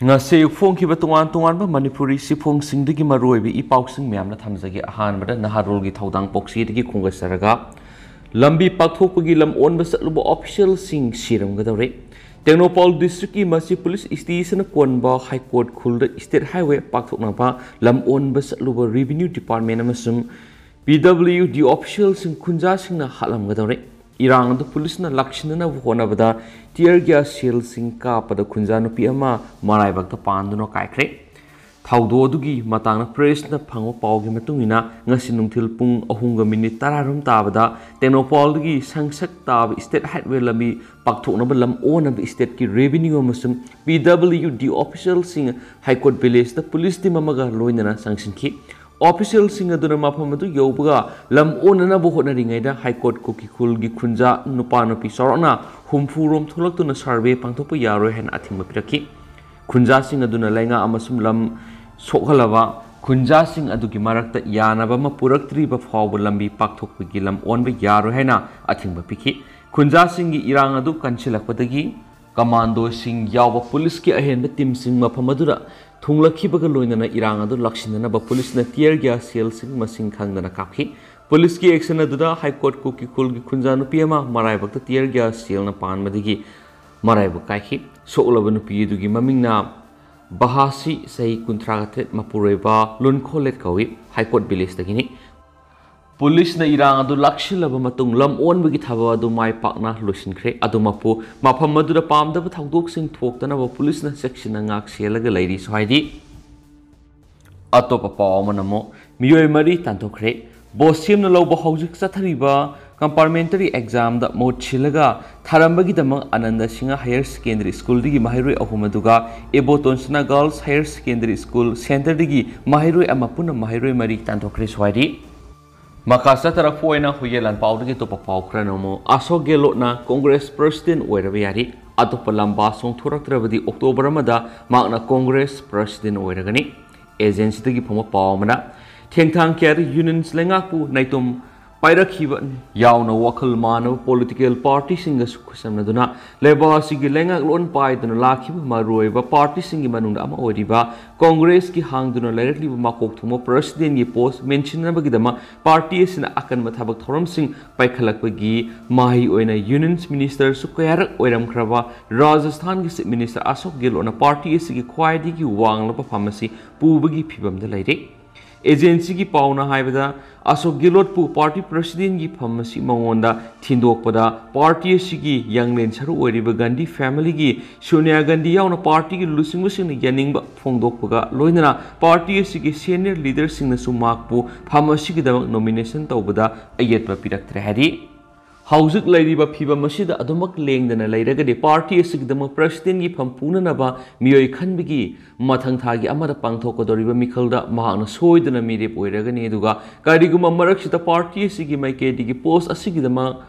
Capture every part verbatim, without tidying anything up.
ꯉꯁꯤ ꯐꯣꯡꯈꯤꯕ ꯇꯣꯉꯥꯟ ꯇꯣꯉꯥꯟꯕ ꯃꯅꯤꯄꯨꯔꯤ ꯁꯤꯐꯣꯡꯁꯤꯡꯗꯒꯤ ꯃꯔꯨꯑꯣꯏꯕ ꯏ ꯄꯥꯎꯁꯤꯡ ꯃꯌꯥꯝꯅ ꯊꯝꯖꯒꯦ꯫ ꯑꯍꯥꯟꯕꯗ ꯅꯍꯥꯔꯣꯜꯒꯤ ꯊꯧꯗꯥꯡ ꯄꯣꯛꯆꯦꯗꯒꯤ ꯈꯣꯝꯒꯠꯆꯔꯒ, ꯂꯝꯕꯤ ꯄꯥꯛꯊꯣꯛꯄꯒꯤ ꯂꯝ ꯑꯣꯟꯕ ꯆꯠꯂꯨꯕ ꯑꯣꯐꯤꯁꯤꯌꯦꯜꯁꯤꯡ ꯁꯤꯔꯝꯒꯗꯧꯔꯦ꯫ ꯇꯦꯡꯅꯧꯄꯥꯜ ꯗꯤꯁꯇ꯭ꯔꯤꯛꯀꯤ ꯃꯁꯤ ꯄꯨꯂꯤꯁ ꯁ꯭ꯇꯦꯁꯟꯅ ꯀꯣꯟꯕ ꯍꯥꯏ ꯀꯣꯔꯠ ꯈꯨꯜꯗ ꯁ꯭ꯇꯦꯠ ꯍꯥꯏꯋꯦ ꯄꯥꯛꯊꯣꯛꯅꯕ ꯂꯝ ꯑꯣꯟꯕ ꯆꯠꯂꯨꯕ ꯔꯦꯚꯤꯅ꯭ꯌꯨ ꯗꯤꯄꯥꯔꯠꯃꯦꯟ ꯑꯃꯁꯨꯡ ꯄꯤ ꯗꯕ꯭ꯂꯤꯎ ꯗꯤ ꯑꯣꯐꯤꯁꯤꯌꯦꯜꯁꯤꯡ ꯈꯨꯟꯖꯥꯁꯤꯡꯅ ꯍꯥꯠꯂꯝꯒꯗꯧꯔꯦ꯫ ꯏꯔꯥꯡ ꯑꯗꯨ ꯄꯨꯂꯤꯁꯅ ꯂꯥꯛꯁꯤꯟꯅꯅꯕ ꯍꯣꯠꯅꯕꯗ ꯇꯤꯌꯔ ꯒ꯭ꯌꯥꯁ ꯁꯦꯜꯁꯤꯡ ꯀꯥꯞꯄꯗ ꯈꯨꯟꯖꯥ ꯅꯨꯄꯤ ꯑꯃ ꯃꯔꯥꯏꯕꯛꯇ ꯄꯥꯟꯗꯨꯅ ꯀꯥꯏꯈ꯭ꯔꯦ꯫ ꯊꯧꯗꯣꯛ ꯑꯗꯨꯒꯤ ꯃꯇꯥꯡꯗ ꯄ꯭ꯔꯦꯁꯅ ꯐꯪꯕ ꯄꯥꯎꯒꯤ ꯃꯇꯨꯡ ꯏꯟꯅ, ꯉꯁꯤ ꯅꯨꯡꯊꯤꯜ ꯄꯨꯡ ꯑꯍꯨꯝꯒ ꯃꯤꯅꯤꯠ ꯇꯔꯥꯔꯣꯝ ꯇꯥꯕꯗ ꯇꯦꯡꯅꯧꯄꯥꯜꯗꯒꯤ ꯁꯪꯁꯛ ꯇꯥꯕ ꯁ꯭ꯇꯦꯠ ꯍꯥꯏꯋꯦ ꯂꯝꯕꯤ ꯄꯥꯛꯊꯣꯛꯅꯕ ꯂꯝ ꯑꯣꯟꯅꯕ ꯁ꯭ꯇꯦꯠꯀꯤ ꯔꯦꯚꯤꯅ꯭ꯌꯨ ꯑꯃꯁꯨꯡ ꯄꯤ ꯗꯕ꯭ꯂꯤꯎ ꯗꯤ ꯑꯣꯐꯤꯁꯤꯌꯦꯜꯁꯤꯡ ꯍꯥꯏꯀꯣꯔꯠ ꯚꯤꯂꯦꯖꯇ ꯄꯨꯂꯤꯁ ꯇꯤꯝ ꯑꯃꯒ ꯂꯣꯏꯅꯅ ꯆꯪꯁꯤꯟꯈꯤ꯫ ꯑꯣꯐꯤꯁꯤꯌꯦꯜꯁꯤꯡ ꯑꯗꯨꯅ ꯃꯐꯝ ꯑꯗꯨ ꯌꯧꯕꯒ ꯂꯝ ꯑꯣꯟꯅꯅꯕ ꯍꯣꯠꯅꯔꯤꯉꯩꯗ ꯍꯥꯏꯀꯣꯔꯠ ꯀꯨꯀꯤ ꯈꯨꯜꯒꯤ ꯈꯨꯟꯖꯥ ꯅꯨꯄꯥ ꯅꯨꯄꯤ ꯆꯥꯎꯔꯥꯛꯅ ꯍꯨꯝꯐꯨ ꯔꯣꯝ ꯊꯣꯛꯂꯛꯇꯨꯅ ꯁꯔꯚꯦ ꯄꯥꯡꯊꯣꯛꯄ ꯌꯥꯔꯣꯏ ꯍꯥꯏꯅ ꯑꯊꯤꯡꯕ ꯄꯤꯔꯛꯈꯤ꯫ ꯈꯨꯟꯖꯥꯁꯤꯡ ꯑꯗꯨꯅ ꯂꯩꯉꯥꯛ ꯑꯃꯁꯨꯡ ꯂꯝ ꯁꯣꯛꯍꯜꯂꯕ ꯈꯨꯟꯖꯥꯁꯤꯡ ꯑꯗꯨꯒꯤ ꯃꯔꯛꯇ ꯌꯥꯅꯕ ꯑꯃ ꯄꯨꯔꯛꯇ꯭ꯔꯤꯕ ꯐꯥꯎꯕ ꯂꯝꯕꯤ ꯄꯥꯛꯊꯣꯛꯄꯒꯤ ꯂꯝ ꯑꯣꯟꯕ ꯌꯥꯔꯣꯏ ꯍꯥꯏꯅ ꯑꯊꯤꯡꯕ ꯄꯤꯈꯤ꯫ ꯈꯨꯟꯖꯥꯁꯤꯡꯒꯤ ꯏꯔꯥꯡ ꯑꯗꯨ ꯀꯟꯁꯤꯜꯂꯛꯄꯗꯒꯤ ꯀꯃꯥꯟꯗꯣꯁꯤꯡ ꯌꯥꯎꯕ ꯄꯨꯂꯤꯁꯀꯤ ꯑꯍꯦꯟꯕ ꯇꯤꯝꯁꯤꯡ ꯃꯐꯝ ꯑꯗꯨꯗ ꯊꯨꯡꯂꯛꯈꯤꯕꯒ ꯂꯣꯏꯅꯅ ꯏꯔꯥꯡ ꯑꯗꯨ ꯂꯥꯛꯁꯤꯟꯅꯅꯕ ꯄꯨꯂꯤꯁꯅ ꯇꯤꯌꯔ ꯒ꯭ꯌꯥꯁ ꯁꯦꯜꯁꯤꯡ ꯃꯁꯤꯡ ꯈꯪꯗꯅ ꯀꯥꯞꯈꯤ꯫ ꯄꯨꯂꯤꯁꯀꯤ ꯑꯦꯛꯁꯟ ꯑꯗꯨꯗ ꯍꯥꯏꯀꯣꯔꯠ ꯀꯨꯀꯤ ꯈꯨꯜꯒꯤ ꯈꯨꯟꯖꯥ ꯅꯨꯄꯤ ꯑꯃ ꯃꯔꯥꯏꯕꯛꯇ ꯇꯤꯌꯔ ꯒ꯭ꯌꯥꯁ ꯁꯦꯜꯅ ꯄꯥꯟꯕꯗꯒꯤ ꯃꯔꯥꯏꯕꯛ ꯀꯥꯏꯈꯤ꯫ ꯁꯣꯛꯂꯕ ꯅꯨꯄꯤ ꯑꯗꯨꯒꯤ ꯃꯃꯤꯡꯅ ꯕꯍꯥꯁꯤ, ꯆꯍꯤ ꯀꯨꯟꯊ꯭ꯔꯥꯒ ꯇꯔꯦꯠ, ꯃꯄꯨꯔꯣꯏꯕ ꯂꯨꯟꯈꯣꯂꯦꯠ ꯀꯧꯏ, ꯍꯥꯏꯀꯣꯔꯠ ꯚꯤꯂꯦꯖꯇꯒꯤꯅꯤ꯫ ꯄꯨꯂꯤꯁꯅ ꯏꯔꯥꯡ ꯑꯗꯨ ꯂꯥꯛꯁꯤꯜꯂꯕ ꯃꯇꯨꯡ ꯂꯝ ꯑꯣꯟꯕꯒꯤ ꯊꯕꯛ ꯑꯗꯨ ꯃꯥꯏ ꯄꯥꯛꯅ ꯂꯣꯏꯁꯤꯟꯈ꯭ꯔꯦ꯫ ꯑꯗꯨꯃꯛꯄꯨ ꯃꯐꯝ ꯑꯗꯨꯗ ꯄꯥꯝꯗꯕ ꯊꯧꯗꯣꯛꯁꯤꯡ ꯊꯣꯛꯇꯅꯕ ꯄꯨꯂꯤꯁꯅ ꯆꯦꯛꯁꯤꯟꯅ ꯉꯥꯛ ꯁꯦꯜꯂꯒ ꯂꯩꯔꯤ꯫ ꯁ꯭ꯋꯥꯏꯗꯤ ꯑꯇꯣꯞꯄ ꯄꯥꯎ ꯑꯃꯅ ꯑꯃꯨꯛ ꯃꯤꯑꯣꯏ ꯃꯔꯤ ꯇꯥꯟꯊꯣꯛꯈ꯭ꯔꯦ꯫ ꯕꯣꯁ ꯁꯦꯝꯅ ꯂꯧꯕ ꯍꯧꯖꯤꯛ ꯆꯠꯊꯔꯤꯕ ꯀꯝꯄꯥꯔꯃꯦꯟꯇꯔꯤ ꯑꯦꯛꯖꯥꯝꯗ ꯃꯍꯨꯠ ꯁꯤꯜꯂꯒ ꯊꯥꯔꯝꯕꯒꯤꯗꯃꯛ ꯑꯅꯟꯗ ꯁꯤꯡꯍ ꯍꯥꯌꯔ ꯁꯦꯀꯦꯟꯗꯔꯤ ꯁ꯭ꯀꯨꯜꯗꯒꯤ ꯃꯍꯩꯔꯣꯏ ꯑꯍꯨꯝ ꯑꯗꯨꯒ ꯏꯕꯣꯇꯣꯟꯁꯅꯥ ꯒꯥꯔꯜꯁ ꯍꯥꯌꯔ ꯁꯦꯀꯦꯟꯗꯔꯤ ꯁ꯭ꯀꯨꯜ ꯁꯦꯟꯇꯔꯗꯒꯤ ꯃꯍꯩꯔꯣꯏ ꯑꯃ ꯄꯨꯟꯅ ꯃꯍꯩꯔꯣꯏ ꯃꯔꯤ ꯇꯥꯟꯊꯣꯛꯈ꯭ꯔꯦ꯫ ꯁ꯭ꯋꯥꯏꯗꯤ ꯃꯈꯥ ꯆꯠꯊꯔꯛꯄ ꯑꯣꯏꯅ ꯍꯨꯏꯌꯦꯟ ꯂꯥꯟꯄꯥꯎꯗꯒꯤ ꯑꯇꯣꯞꯄ ꯄꯥꯎ ꯈꯔꯅ ꯑꯃꯨꯛ ꯑꯁꯣꯛ ꯒꯦꯂꯣꯠꯅ ꯀꯣꯡꯒ꯭ꯔꯦꯁ ꯄ꯭ꯔꯁꯤꯗꯦꯟ ꯑꯣꯏꯔꯕ ꯌꯥꯔꯤ꯫ ꯑꯇꯣꯞꯄ ꯂꯝꯕꯥ ꯆꯣꯡꯊꯣꯔꯛꯇ꯭ꯔꯕꯗꯤ ꯑꯣꯛꯇꯣꯕꯔ ꯑꯃꯗ ꯃꯍꯥꯛꯅ ꯀꯣꯡꯒ꯭ꯔꯦꯁ ꯄ꯭ꯔꯁꯤꯗꯦꯟ ꯑꯣꯏꯔꯒꯅꯤ꯫ ꯑꯦꯖꯦꯟꯁꯤꯗꯒꯤ ꯐꯪꯕ ꯄꯥꯎ ꯑꯃꯅ, ꯊꯦꯡꯊꯥꯡ ꯀꯌꯥꯗ ꯌꯨꯅꯤꯌꯟꯁ ꯂꯩꯉꯥꯛꯄꯨ ꯅꯥꯏꯇꯣꯝ ꯄꯥꯏꯔꯛꯈꯤꯕ ꯌꯥꯎꯅ ꯋꯥꯈꯜ ꯃꯥꯟꯅꯕ ꯄꯣꯂꯤꯇꯤꯀꯦꯜ ꯄꯥꯔꯇꯤꯁꯤꯡꯒꯁꯨ ꯈꯨꯠꯁꯝꯅꯗꯨꯅ ꯂꯩꯕꯥꯛ ꯑꯁꯤꯒꯤ ꯂꯩꯉꯥꯛꯂꯣꯟ ꯄꯥꯏꯗꯨꯅ ꯂꯥꯛꯈꯤꯕ ꯃꯔꯨꯑꯣꯏꯕ ꯄꯥꯔꯇꯤꯁꯤꯡꯒꯤ ꯃꯅꯨꯡꯗ ꯑꯃ ꯑꯣꯏꯔꯤꯕ ꯀꯣꯡꯒ꯭ꯔꯦꯁꯀꯤ ꯍꯥꯡꯗꯨꯅ ꯂꯩꯔꯛꯂꯤꯕ ꯃꯀꯣꯛ ꯊꯣꯡꯕ ꯄ꯭ꯔꯁꯤꯗꯦꯟꯒꯤ ꯄꯣꯁ ꯃꯦꯟꯁꯤꯟꯅꯕꯒꯤꯗꯃꯛ ꯄꯥꯔꯇꯤ ꯑꯁꯤꯅ ꯑꯀꯟꯕ ꯊꯕꯛ ꯊꯧꯔꯝꯁꯤꯡ ꯄꯥꯏꯈꯠꯂꯛꯄꯒꯤ ꯃꯍꯩ ꯑꯣꯏꯅ ꯌꯨꯅꯤꯌꯟ ꯃꯤꯅꯤꯁꯇꯔꯁꯨ ꯀꯌꯥꯔꯛ ꯑꯣꯏꯔꯝꯈ꯭ꯔꯕ ꯔꯥꯖꯁꯊꯥꯟꯒꯤ ꯆꯤꯐ ꯃꯤꯅꯤꯁꯇꯔ ꯑꯁꯣꯛ ꯒꯦꯍꯂꯣꯠꯅ ꯄꯥꯔꯇꯤ ꯑꯁꯤꯒꯤ ꯈ꯭ꯋꯥꯏꯗꯒꯤ ꯋꯥꯡꯂꯕ ꯐꯝ ꯑꯁꯤ ꯄꯨꯕꯒꯤ ꯐꯤꯕꯝꯗ ꯂꯩꯔꯦ꯫ ꯑꯦꯖꯦꯟꯁꯤꯒꯤ ꯄꯥꯎꯅ ꯍꯥꯏꯕꯗ, ꯑꯁꯣꯛ ꯒꯦꯍꯂꯣꯠꯄꯨ ꯄꯥꯔꯇꯤ ꯄ꯭ꯔꯁꯤꯗꯦꯟꯒꯤ ꯐꯝ ꯑꯁꯤ ꯃꯉꯣꯟꯗ ꯊꯤꯟꯗꯣꯛꯄꯗ ꯄꯥꯔꯇꯤ ꯑꯁꯤꯒꯤ ꯌꯥꯡꯂꯦꯟ ꯁꯔꯨ ꯑꯣꯏꯔꯤꯕ ꯒꯥꯟꯙꯤ ꯐꯦꯃꯤꯂꯤꯒꯤ ꯁꯣꯅꯤꯌꯥ ꯒꯥꯟꯙꯤ ꯌꯥꯎꯅ ꯄꯥꯔꯇꯤꯒꯤ ꯂꯨꯆꯤꯡꯕꯁꯤꯡꯅ ꯌꯥꯅꯤꯡꯕ ꯐꯣꯡꯗꯣꯛꯄꯒ ꯂꯣꯏꯅꯅ ꯄꯥꯔꯇꯤ ꯑꯁꯤꯒꯤ ꯁꯦꯅꯤꯌꯔ ꯂꯤꯗꯔꯁꯤꯡꯅꯁꯨ ꯃꯍꯥꯛꯄꯨ ꯐꯝ ꯑꯁꯤꯒꯤꯗꯃꯛ ꯅꯣꯃꯤꯅꯦꯁꯟ ꯇꯧꯕꯗ ꯑꯌꯦꯠꯄ ꯄꯤꯔꯛꯇ꯭ꯔꯦ ꯍꯥꯏꯔꯤ꯫ ꯍꯧꯖꯤꯛ ꯂꯩꯔꯤꯕ ꯐꯤꯕꯝ ꯑꯁꯤꯗ ꯑꯗꯨꯃꯛ ꯂꯦꯡꯗꯅ ꯂꯩꯔꯒꯗꯤ ꯄꯥꯔꯇꯤ ꯑꯁꯤꯒꯤꯗꯃꯛ ꯄ꯭ꯔꯁꯤꯗꯦꯟꯒꯤ ꯐꯝ ꯄꯨꯅꯅꯕ ꯃꯤꯑꯣꯏ ꯈꯟꯕꯒꯤ ꯃꯊꯪ ꯊꯥꯒꯤ ꯑꯃꯗ ꯄꯥꯡꯊꯣꯛꯀꯗꯧꯔꯤꯕ ꯃꯤꯈꯜꯗ ꯃꯍꯥꯛꯅ ꯁꯣꯏꯗꯅ ꯃꯤꯔꯦꯞ ꯑꯣꯏꯔꯒꯅꯤ꯫ ꯑꯗꯨꯒ ꯀꯔꯤꯒꯨꯝꯕ ꯃꯔꯛꯁꯤꯗ ꯄꯥꯔꯇꯤ ꯑꯁꯤꯒꯤ ꯃꯥꯏꯀꯩꯗꯒꯤ ꯄꯣꯁ ꯑꯁꯤꯒꯤꯗꯃꯛ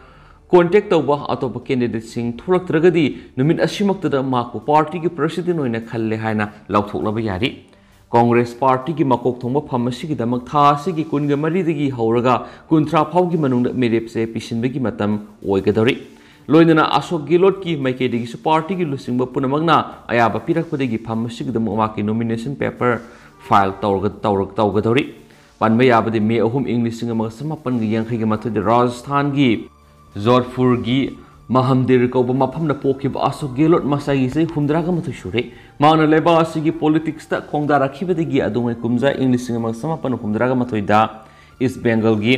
ꯀꯣꯟꯇꯦꯛ ꯇꯧꯕ ꯑꯇꯣꯞꯄ ꯀꯦꯟꯗꯤꯗꯦꯠꯁꯤꯡ ꯊꯣꯛꯂꯛꯇ꯭ꯔꯒꯗꯤ ꯅꯨꯃꯤꯠ ꯑꯁꯤꯃꯛꯇꯗ ꯃꯍꯥꯛꯄꯨ ꯄꯥꯔꯇꯤꯒꯤ ꯄ꯭ꯔꯁꯤꯗꯦꯟ ꯑꯣꯏꯅ ꯈꯜꯂꯦ ꯍꯥꯏꯅ ꯂꯥꯎꯊꯣꯛꯂꯕ ꯌꯥꯔꯤ꯫ ꯀꯣꯡꯒ꯭ꯔꯦꯁ ꯄꯥꯔꯇꯤꯒꯤ ꯃꯀꯣꯛ ꯊꯣꯡꯕ ꯐꯝ ꯑꯁꯤꯒꯤꯗꯃꯛ ꯊꯥ ꯑꯁꯤꯒꯤ ꯀꯨꯟꯒ ꯃꯔꯤꯗꯒꯤ ꯍꯧꯔꯒ ꯀꯨꯟꯊ꯭ꯔꯥ ꯐꯥꯎꯒꯤ ꯃꯅꯨꯡꯗ ꯃꯤꯔꯦꯞꯁꯦ ꯄꯤꯁꯤꯟꯕꯒꯤ ꯃꯇꯝ ꯑꯣꯏꯒꯗꯧꯔꯤ꯫ ꯂꯣꯏꯅꯅ ꯑꯁꯣꯛ ꯒꯦꯍꯂꯣꯠꯀꯤ ꯃꯥꯏꯀꯩꯗꯒꯤꯁꯨ ꯄꯥꯔꯇꯤꯒꯤ ꯂꯨꯆꯤꯡꯕ ꯄꯨꯝꯅꯃꯛꯅ ꯑꯌꯥꯕ ꯄꯤꯔꯛꯄꯗꯒꯤ ꯐꯝ ꯑꯁꯤꯒꯤꯗꯃꯛ ꯃꯍꯥꯛꯀꯤ ꯅꯣꯃꯤꯅꯦꯁꯟ ꯄꯦꯄꯔ ꯐꯥꯏꯜ ꯇꯧꯔꯒ-, ꯇꯧꯔ-, ꯇꯧꯒꯗꯧꯔꯤ꯫ ꯄꯟꯕ ꯌꯥꯕꯗꯤ ꯃꯦ ꯑꯍꯨꯝ ꯏꯪ ꯂꯤꯁꯤꯡ ꯑꯃꯒ ꯆꯃꯥꯄꯟꯒ ꯌꯥꯡꯈꯩꯒ ꯃꯥꯊꯣꯏꯗ ꯔꯥꯖꯁꯊꯥꯟꯒꯤ ꯖꯣꯙꯄꯨꯔꯒꯤ ꯃꯍꯝꯗꯤꯔ ꯀꯧꯕ ꯃꯐꯝꯗ ꯄꯣꯛꯈꯤꯕ ꯑꯁꯣꯛ ꯒꯦꯍꯂꯣꯠ ꯃꯁꯥꯒꯤ ꯆꯍꯤ ꯍꯨꯝꯗ꯭ꯔꯥꯒ ꯃꯥꯊꯣꯏ ꯁꯨꯔꯦ꯫ ꯃꯍꯥꯛꯅ ꯂꯩꯕꯥꯛ ꯑꯁꯤꯒꯤ ꯄꯣꯂꯤꯇꯤꯛꯁꯇ ꯈꯣꯡꯗꯥꯔꯛꯈꯤꯕꯗꯒꯤ ꯑꯗꯨꯉꯩ ꯀꯨꯝꯖꯥ ꯏꯪ ꯂꯤꯁꯤꯡ ꯑꯃꯒ ꯆꯃꯥꯄꯟ ꯍꯨꯝꯗ꯭ꯔꯥꯒ ꯃꯥꯊꯣꯏꯗ ꯏꯁ ꯕꯦꯡꯒꯜꯒꯤ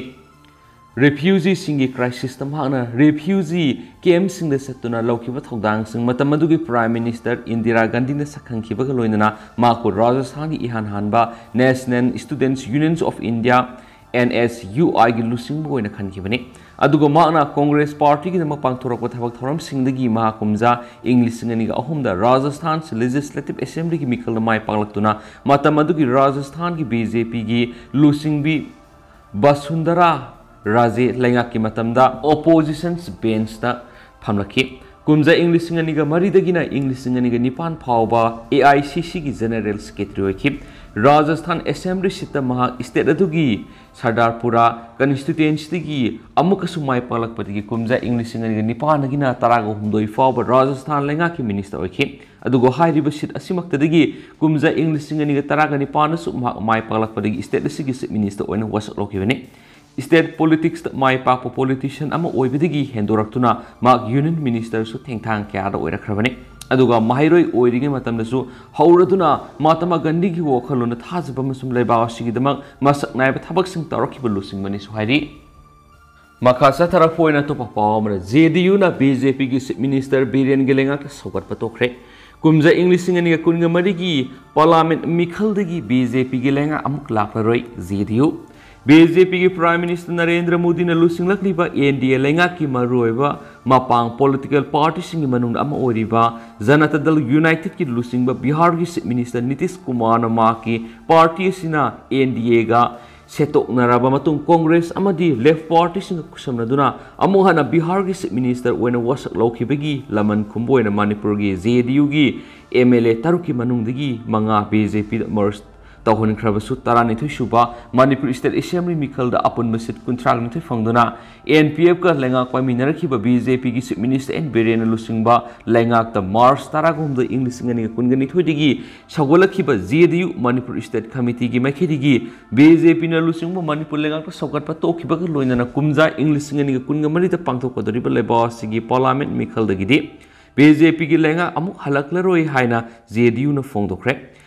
ꯔꯤꯐ꯭ꯌꯨꯖꯤꯁꯤꯡꯒꯤ ꯀ꯭ꯔꯥꯏꯁꯤꯁꯇ ꯃꯍꯥꯛꯅ ꯔꯤꯐ꯭ꯌꯨꯖꯤ ꯀꯦꯝꯞꯁꯤꯡꯗ ꯆꯠꯇꯨꯅ ꯂꯧꯈꯤꯕ ꯊꯧꯗꯥꯡꯁꯤꯡ, ꯃꯇꯝ ꯑꯗꯨꯒꯤ ꯄ꯭ꯔꯥꯏꯝ ꯃꯤꯅꯤꯁꯇꯔ ꯏꯟꯗꯤꯔꯥ ꯒꯥꯟꯙꯤꯅ ꯁꯛꯈꯪꯈꯤꯕꯒ ꯂꯣꯏꯅꯅ ꯃꯍꯥꯛꯄꯨ ꯔꯥꯖꯁꯊꯥꯟꯒꯤ ꯏꯍꯥꯟ ꯍꯥꯟꯕ National Students Unions of India, N S U I ꯒꯤ ꯂꯨꯆꯤꯡꯕ ꯑꯣꯏꯅ ꯈꯟꯈꯤꯕꯅꯤ꯫ ꯑꯗꯨꯒ ꯃꯍꯥꯛꯅ ꯀꯣꯡꯒ꯭ꯔꯦꯁ ꯄꯥꯔꯇꯤꯒꯤꯗꯃꯛ ꯄꯥꯡꯊꯣꯔꯛꯄ ꯊꯕꯛ ꯊꯧꯔꯝꯁꯤꯡꯗꯒꯤ ꯃꯍꯥꯛ ꯀꯨꯝꯖꯥ ꯏꯪ ꯂꯤꯁꯤꯡ ꯑꯅꯤꯒ ꯑꯍꯨꯝꯗ ꯔꯥꯖꯁꯊꯥꯟ ꯂꯦꯖꯤꯁꯂꯦꯇꯤꯚ ꯑꯦꯁꯦꯝꯕ꯭ꯂꯤꯒꯤ ꯃꯤꯈꯜꯗ ꯃꯥꯏ ꯄꯥꯛꯂꯛꯇꯨꯅ ꯃꯇꯝ ꯑꯗꯨꯒꯤ ꯔꯥꯖꯁꯊꯥꯟꯒꯤ ꯕꯤ ꯖꯦ ꯄꯤꯒꯤ ꯂꯨꯆꯤꯡꯕꯤ ꯕꯁꯨꯟꯗꯔꯥ ꯔꯥꯖꯦ ꯂꯩꯉꯥꯛꯀꯤ ꯃꯇꯝꯗ ꯑꯣꯄꯣꯖꯤꯁꯟꯁ ꯕꯦꯟꯁꯇ ꯐꯝꯂꯛꯈꯤ꯫ ꯀꯨꯝꯖꯥ ꯏꯪ ꯂꯤꯁꯤꯡ ꯑꯅꯤꯒ ꯃꯔꯤꯗꯒꯤꯅ ꯏꯪ ꯂꯤꯁꯤꯡ ꯑꯅꯤꯒ ꯅꯤꯄꯥꯟ ꯐꯥꯎꯕ ꯑꯦ ꯑꯥꯏ ꯁꯤ ꯁꯤꯒꯤ ꯖꯦꯅꯔꯦꯜ ꯁꯦꯀ꯭ꯔꯦꯇꯔꯤ ꯑꯣꯏꯈꯤ꯫ ꯔꯥꯖꯁꯊꯥꯟ ꯑꯦꯁꯦꯝꯕ꯭ꯂꯤ ꯁꯤꯠꯇ ꯃꯍꯥꯛ ꯁ꯭ꯇꯦꯠ ꯑꯗꯨꯒꯤ ꯁꯔꯗꯥꯔꯄꯨꯔꯥ ꯀꯟꯁꯇꯤꯇ꯭ꯋꯦꯟꯁꯤꯗꯒꯤ ꯑꯃꯨꯛꯀꯁꯨ ꯃꯥꯏ ꯄꯥꯛꯂꯛꯄꯗꯒꯤ ꯀꯨꯝꯖꯥ ꯏꯪ ꯂꯤꯁꯤꯡ ꯑꯅꯤꯒ ꯅꯤꯄꯥꯟꯗꯒꯤꯅ ꯇꯔꯥꯒ ꯍꯨꯝꯗꯣꯏ ꯐꯥꯎꯕ ꯔꯥꯖꯁꯊꯥꯟ ꯂꯩꯉꯥꯛꯀꯤ ꯃꯤꯅꯤꯁꯇꯔ ꯑꯣꯏꯈꯤ꯫ ꯑꯗꯨꯒ ꯍꯥꯏꯔꯤꯕ ꯁꯤꯠ ꯑꯁꯤꯃꯛꯇꯗꯒꯤ ꯀꯨꯝꯖꯥ ꯏꯪ ꯂꯤꯁꯤꯡ ꯑꯅꯤꯒ ꯇꯔꯥꯒ ꯅꯤꯄꯥꯟꯗꯁꯨ ꯃꯍꯥꯛ ꯃꯥꯏ ꯄꯥꯛꯂꯛꯄꯗꯒꯤ ꯁ꯭ꯇꯦꯠ ꯑꯁꯤꯒꯤ ꯆꯤꯐ ꯃꯤꯅꯤꯁꯇꯔ ꯑꯣꯏꯅ ꯋꯥꯁꯛ ꯂꯧꯈꯤꯕꯅꯤ꯫ ꯁ꯭ꯇꯦꯠ ꯄꯣꯂꯤꯇꯤꯛꯁꯇ ꯃꯥꯏ ꯄꯥꯛꯄ ꯄꯣꯂꯤꯇꯤꯁꯤꯌꯟ ꯑꯃ ꯑꯣꯏꯕꯗꯒꯤ ꯍꯦꯟꯗꯣꯔꯛꯇꯨꯅ ꯃꯍꯥꯛ ꯌꯨꯅꯤꯌꯟ ꯃꯤꯅꯤꯁꯇꯔꯁꯨ ꯊꯦꯡꯊꯥꯡ ꯀꯌꯥꯗ ꯑꯣꯏꯔꯛꯈ꯭ꯔꯕꯅꯤ꯫ ꯑꯗꯨꯒ ꯃꯍꯩꯔꯣꯏ ꯑꯣꯏꯔꯤꯉꯩ ꯃꯇꯝꯗꯁꯨ ꯍꯧꯔꯗꯨꯅ ꯃꯍꯥꯇꯃꯥ ꯒꯥꯟꯙꯤꯒꯤ ꯋꯥꯈꯜꯂꯣꯟꯗ ꯊꯥꯖꯕ ꯑꯃꯁꯨꯡ ꯂꯩꯕꯥꯛ ꯑꯁꯤꯒꯤꯗꯃꯛ ꯃꯁꯛ ꯅꯥꯏꯕ ꯊꯕꯛꯁꯤꯡ ꯇꯧꯔꯛꯈꯤꯕ ꯂꯨꯆꯤꯡꯕꯅꯤꯁꯨ ꯍꯥꯏꯔꯤ꯫ ꯃꯈꯥ ꯆꯠꯊꯔꯛꯄ ꯑꯣꯏꯅ ꯑꯇꯣꯞꯄ ꯄꯥꯎ ꯑꯃꯅ, ꯖꯦ ꯗꯤ ꯌꯨꯅ ꯕꯤ ꯖꯦ ꯄꯤꯒꯤ ꯆꯤꯐ ꯃꯤꯅꯤꯁꯇꯔ ꯕꯤꯔꯦꯟꯒꯤ ꯂꯩꯉꯥꯛꯇ ꯁꯧꯒꯠꯄ ꯇꯣꯛꯈ꯭ꯔꯦ꯫ ꯀꯨꯝꯖꯥ ꯏꯪ ꯂꯤꯁꯤꯡ ꯑꯅꯤꯒ ꯀꯨꯟꯒ ꯃꯔꯤꯒꯤ ꯄꯥꯔꯂꯥꯃꯦꯟꯠ ꯃꯤꯈꯜꯗꯒꯤ ꯕꯤ ꯖꯦ ꯄꯤꯒꯤ ꯂꯩꯉꯥꯛ ꯑꯃꯨꯛ ꯂꯥꯛꯂꯔꯣꯏ꯫ J D U, B J ꯄꯤꯒꯤ ꯄ꯭ꯔꯥꯏꯝ ꯃꯤꯅꯤꯁꯇꯔ ꯅꯔꯦꯟꯗ꯭ꯔ ꯃꯣꯗꯤꯅ ꯂꯨꯆꯤꯡꯂꯛꯂꯤꯕ ꯑꯦꯟ ꯗꯤ ꯑꯦ ꯂꯩꯉꯥꯛꯀꯤ ꯃꯔꯨꯑꯣꯏꯕ ꯃꯄꯥꯡ ꯄꯣꯂꯤꯇꯤꯀꯦꯜ ꯄꯥꯔꯇꯤꯁꯤꯡꯒꯤ ꯃꯅꯨꯡꯗ ꯑꯃ ꯑꯣꯏꯔꯤꯕ ꯖꯅꯇꯥ ꯗꯜ ꯌꯨꯅꯥꯏꯇꯦꯗꯀꯤ ꯂꯨꯆꯤꯡꯕ ꯕꯤꯍꯥꯔꯒꯤ ꯆꯤꯐ ꯃꯤꯅꯤꯁꯇꯔ ꯅꯤꯇꯤꯁ ꯀꯨꯃꯥꯔꯅ ꯃꯍꯥꯛꯀꯤ ꯄꯥꯔꯇꯤ ꯑꯁꯤꯅ ꯑꯦꯟ ꯗꯤ ꯑꯦꯒ ꯁꯦꯠꯇꯣꯛꯅꯔꯕ ꯃꯇꯨꯡ ꯀꯣꯡꯒ꯭ꯔꯦꯁ ꯑꯃꯗꯤ ꯂꯦꯐ ꯄꯥꯔꯇꯤꯁꯤꯡꯒ ꯈꯨꯠꯁꯝꯅꯗꯨꯅ ꯑꯃꯨꯛ ꯍꯟꯅ ꯕꯤꯍꯥꯔꯒꯤ ꯆꯤꯐ ꯃꯤꯅꯤꯁꯇꯔ ꯑꯣꯏꯅ ꯋꯥꯁꯛ ꯂꯧꯈꯤꯕꯒꯤ ꯂꯃꯟ ꯈꯨꯝꯕ ꯑꯣꯏꯅ ꯃꯅꯤꯄꯨꯔꯒꯤ ꯖꯦ ꯗꯤ ꯌꯨꯒꯤ ꯑꯦꯝ ꯑꯦꯜ ꯑꯦ ꯇꯔꯨꯛꯀꯤ ꯃꯅꯨꯡꯗꯒꯤ ꯃꯉꯥ ꯕꯤ ꯖꯦ ꯄꯤꯗ ꯃꯔꯖ ꯇꯧꯍꯟꯈ꯭ꯔꯕꯁꯨ, ꯇꯔꯥꯅꯤꯊꯣꯏ ꯁꯨꯕ ꯃꯅꯤꯄꯨꯔ ꯁ꯭ꯇꯦꯠ ꯑꯦꯁꯦꯝꯕ꯭ꯂꯤ ꯃꯤꯈꯜꯗ ꯑꯄꯨꯟꯕ ꯁꯤꯠ ꯀꯨꯟꯊ꯭ꯔꯥꯒ ꯅꯤꯊꯣꯏ ꯐꯪꯗꯨꯅ ꯑꯦꯟ ꯄꯤ ꯑꯦꯐꯀ ꯂꯩꯉꯥꯛ ꯄꯥꯏꯃꯤꯟꯅꯔꯛꯈꯤꯕ ꯕꯤ ꯖꯦ ꯄꯤꯒꯤ ꯆꯤꯐ ꯃꯤꯅꯤꯁꯇꯔ ꯑꯦꯟ ꯕꯤꯔꯦꯟꯅ ꯂꯨꯆꯤꯡꯕ ꯂꯩꯉꯥꯛꯇ ꯃꯥꯔꯆ ꯇꯔꯥꯍꯨꯝꯗꯣꯏ ꯏꯪ ꯂꯤꯁꯤꯡ ꯑꯅꯤꯒ ꯀꯨꯟꯒ ꯅꯤꯊꯣꯏꯗꯒꯤ ꯁꯧꯒꯠꯂꯛꯈꯤꯕ J D U Manipur state ꯀꯃꯤꯇꯤꯒꯤ ꯃꯥꯏꯀꯩꯗꯒꯤ ꯕꯤ ꯖꯦ ꯄꯤꯅ ꯂꯨꯆꯤꯡꯕ ꯃꯅꯤꯄꯨꯔ ꯂꯩꯉꯥꯛꯇ ꯁꯧꯒꯠꯄ ꯇꯣꯛꯈꯤꯕꯒ ꯂꯣꯏꯅꯅ ꯀꯨꯝꯖꯥ ꯏꯪ ꯂꯤꯁꯤꯡ ꯑꯅꯤꯒ ꯀꯨꯟꯒ ꯃꯔꯤꯗ ꯄꯥꯡꯊꯣꯛꯀꯗꯧꯔꯤꯕ ꯂꯩꯕꯥꯛ ꯑꯁꯤꯒꯤ ꯄꯥꯔꯂꯥꯃꯦꯟꯠ ꯃꯤꯈꯜꯗꯒꯤꯗꯤ ꯕꯤ ꯖꯦ ꯄꯤꯒꯤ ꯂꯩꯉꯥꯛ ꯑꯃꯨꯛ ꯍꯜꯂꯛꯂꯔꯣꯏ ꯍꯥꯏꯅ ꯖꯦ ꯗꯤ ꯌꯨꯅ ꯐꯣꯡꯗꯣꯛꯈ꯭ꯔꯦ꯫